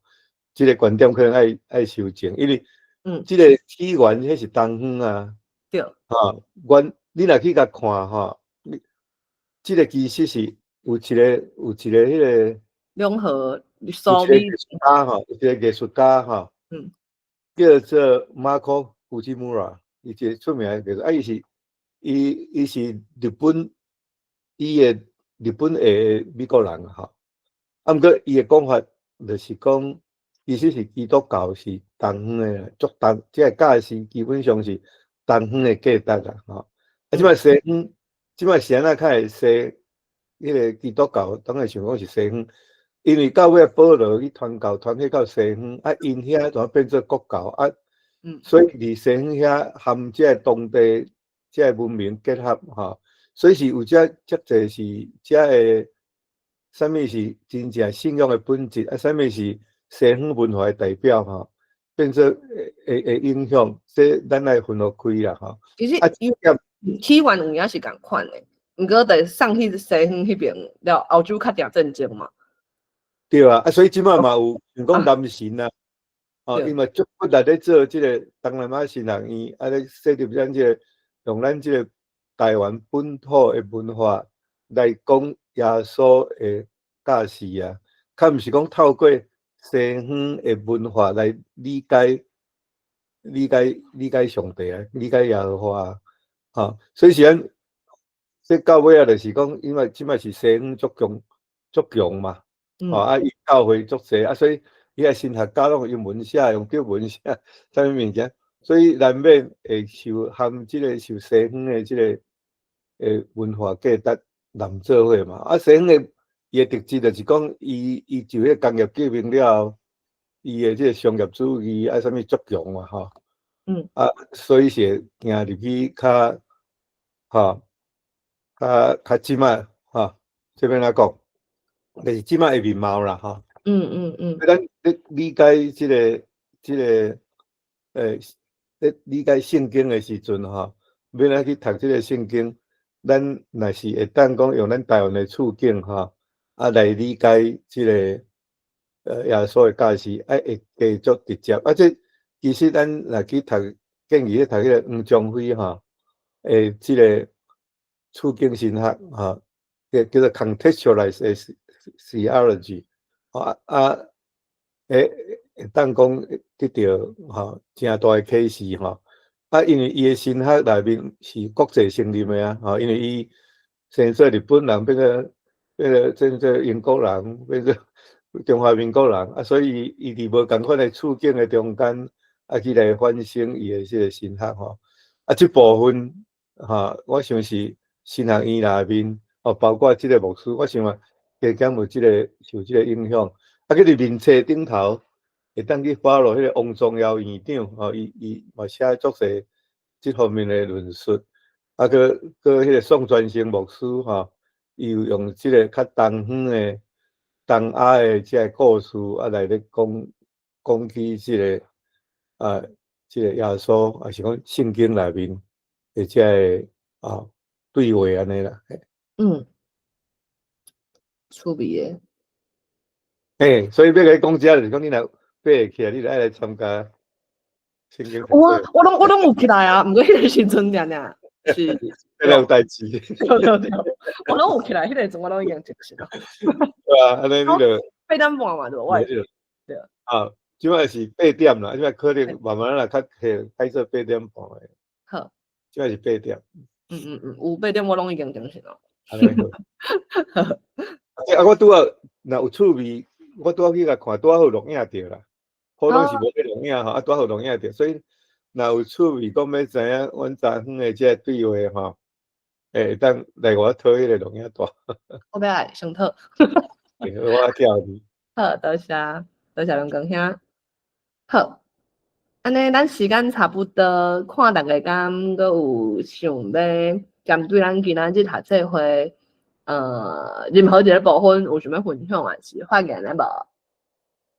這个觀點可能愛修正，因為這个起源彼是東方啊。吼，阮你若去共看吼，你這个其實是有一个彼个兩河有一个藝術家吼，有一个藝術家吼，叫做 Mako Fujimura，伊一个出名的藝術，啊，伊是日本，伊的日本的美國人吼，啊，毋過伊的講法就是講，其實是基督教是東方的，足東，這个教是基本上是東方的價值啊，吼。啊，這擺西方，這擺是按怎較會西，彼个基督教當然想講是西方，因為到尾保羅去傳教，傳去到西方，啊，𪜶遐就變做國教啊，所以佇西方遐含這个當地這个文明結合吼，所以是有遮遮濟是遮个，啥物是真正信仰的本質，啊，啥物是西方文化的代表吼，變做會影響，這咱愛分予開啦吼。其實啊，起源有影是仝款的，毋過佇送去西方彼爿了，歐洲較定戰爭嘛。對啊，啊，所以這擺嘛有像講南神啊，哦，伊嘛足骨力咧做這个東南亞神學院，啊，咧設立咱這個用咱這個台灣本土的文化來講耶穌的教示啊，較毋是講透過西方的文化來理解上帝啊，理解耶和華啊，吼，所以是咱這到尾啊，就是講，因為這擺是西方足強足強嘛，吼，啊，伊教會足濟啊，所以伊個神學家攏用英文寫，用德文寫，啥物物件，所以難免會受含這个受西方的這个文化價值攬做伙嘛。啊，西方的伊的特質就是講，伊就彼工業革命了後，伊的這个商業主義啊，啥物足強嘛，吼。啊，所以是會行入去較，吼，較這擺，吼，這欲按怎講？就是這擺的面貌啦，吼。咱咧理解這个，咧理解聖經的時陣，吼，欲按怎去讀這个聖經，咱若是會當講用咱台灣的處境，吼，啊來理解這个，耶穌的教示，啊會加足直接。啊，這其實咱若去讀，建議去讀彼个黃宗輝，吼，這个處境神學，吼，叫做 contextualized theology，啊，會當講得著吼，誠大的啟示吼。啊，因為伊的神學內面是國際承認的啊，吼，因為伊生做日本人，變做英國人，變做中華民國人，啊，所以伊佇無仝款的處境的中間，啊，去來反省伊的這个神學吼。啊，這部分吼，我想是神學院內面，哦，包括這个牧師，我想嘛，加減有這个受這个影響。啊，閣佇面冊頂頭，會當去 follow 彼個王宗堯院長，吼，伊嘛寫足濟這方面的論述。啊，閣閣彼个宋傳生牧師吼，伊有用這个較東方的東亞的這个故事啊來咧講講起這个啊，這個耶穌，抑是講聖經內面的這个啊對話按呢啦。嗯，趣味的。嘿，所以欲共你講這，就是講你若爬會起來，你就愛來參加聖經。我攏有起來啊，毋過彼个時陣爾爾是。彼個有代誌。對對對，我攏有起來，彼個時陣我攏已經精神。對啊，按呢你就8點半嘛，對無？我對。啊，這擺是八點啦，這擺可能慢慢來較改做八點半的。好。這擺是八點。嗯嗯嗯，有八點我攏已經精神咯。按呢好。啊，我拄仔若有趣味，我拄仔去共看，拄仔好錄影著啦。普通是無咧錄影吼，啊，拄仔好錄影著，所以若有趣味，講欲知影阮昨昏的這個對話吼，會當來我討彼個錄影帶。我欲來先討。我叫你。好，多謝，多謝龍光兄。好，按呢，咱時間差不多，看大家敢閣有想欲針對咱今仔日讀冊會，任何一个部分有想欲分享，抑是發言的無？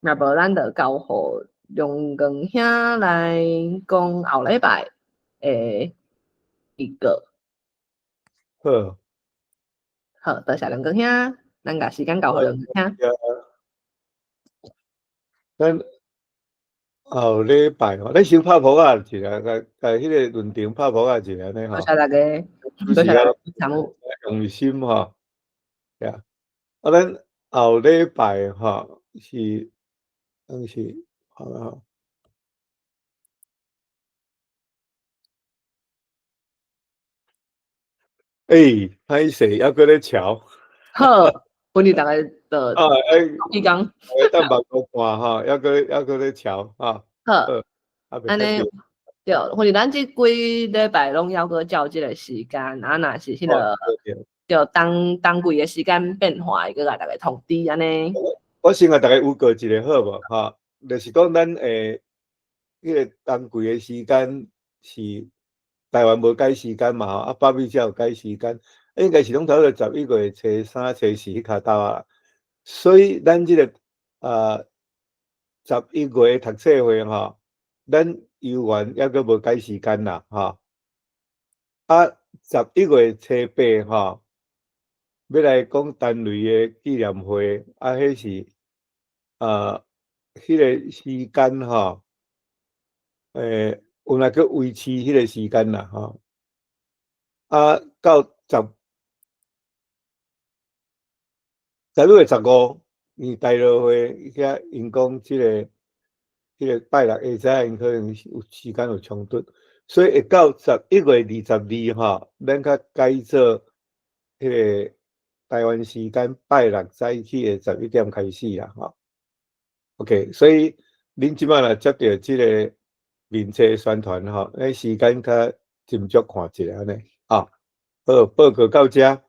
若無，咱就交予龍光兄來講後禮拜的預告。好。好，多謝龍光兄，咱共時間交予龍光兄。咱後禮拜吼，咱先拍噗仔一下，共共彼个論壇拍噗仔一下按呢吼。多謝大家，多謝大家。用心吼，對啊。啊，咱後禮拜吼是，咱是好啊。欸，歹勢，猶閣咧喬。好，歡迎大家的啊，欸，伊講，等目顧看吼，猶閣咧喬哈。好，按呢，對，反正咱這幾禮拜攏猶閣照這个時間，啊，若是彼个對冬冬季的時間變化，會閣共大家通知按呢。我先共大家預告一下好無？吼，就是講咱彼个冬季的時間是台灣無改時間嘛吼，啊，北美才有改時間，應該是攏差不多11月初三、初四彼跤兜啊。所以咱這个11月讀冊會吼，咱猶原猶閣無改時間啦，吼。啊，11月初八吼，欲來講陳雷的紀念會，啊，彼是彼个時間吼，有若閣維持彼个時間啦，吼。啊，到11月15，因為大陸會遐𪜶講這个彼个拜六下早𪜶可能有時間有衝突，所以會到11月22吼，咱較改做彼个台灣時間拜六早起的11點開始啦，吼。OK，所以恁這擺若接著這个面冊宣傳吼，彼時間較斟酌看一下按呢，啊，好，報告到這。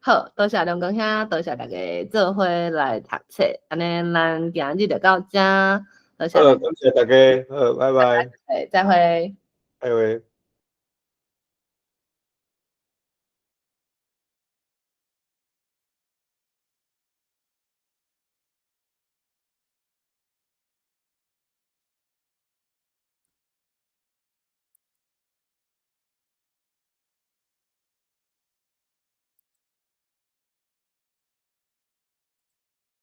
好，多謝龍光兄，多謝大家做伙來讀冊，按呢，咱今日就到這，多謝。好，感謝大家，好，拜拜。欸，再會。再會。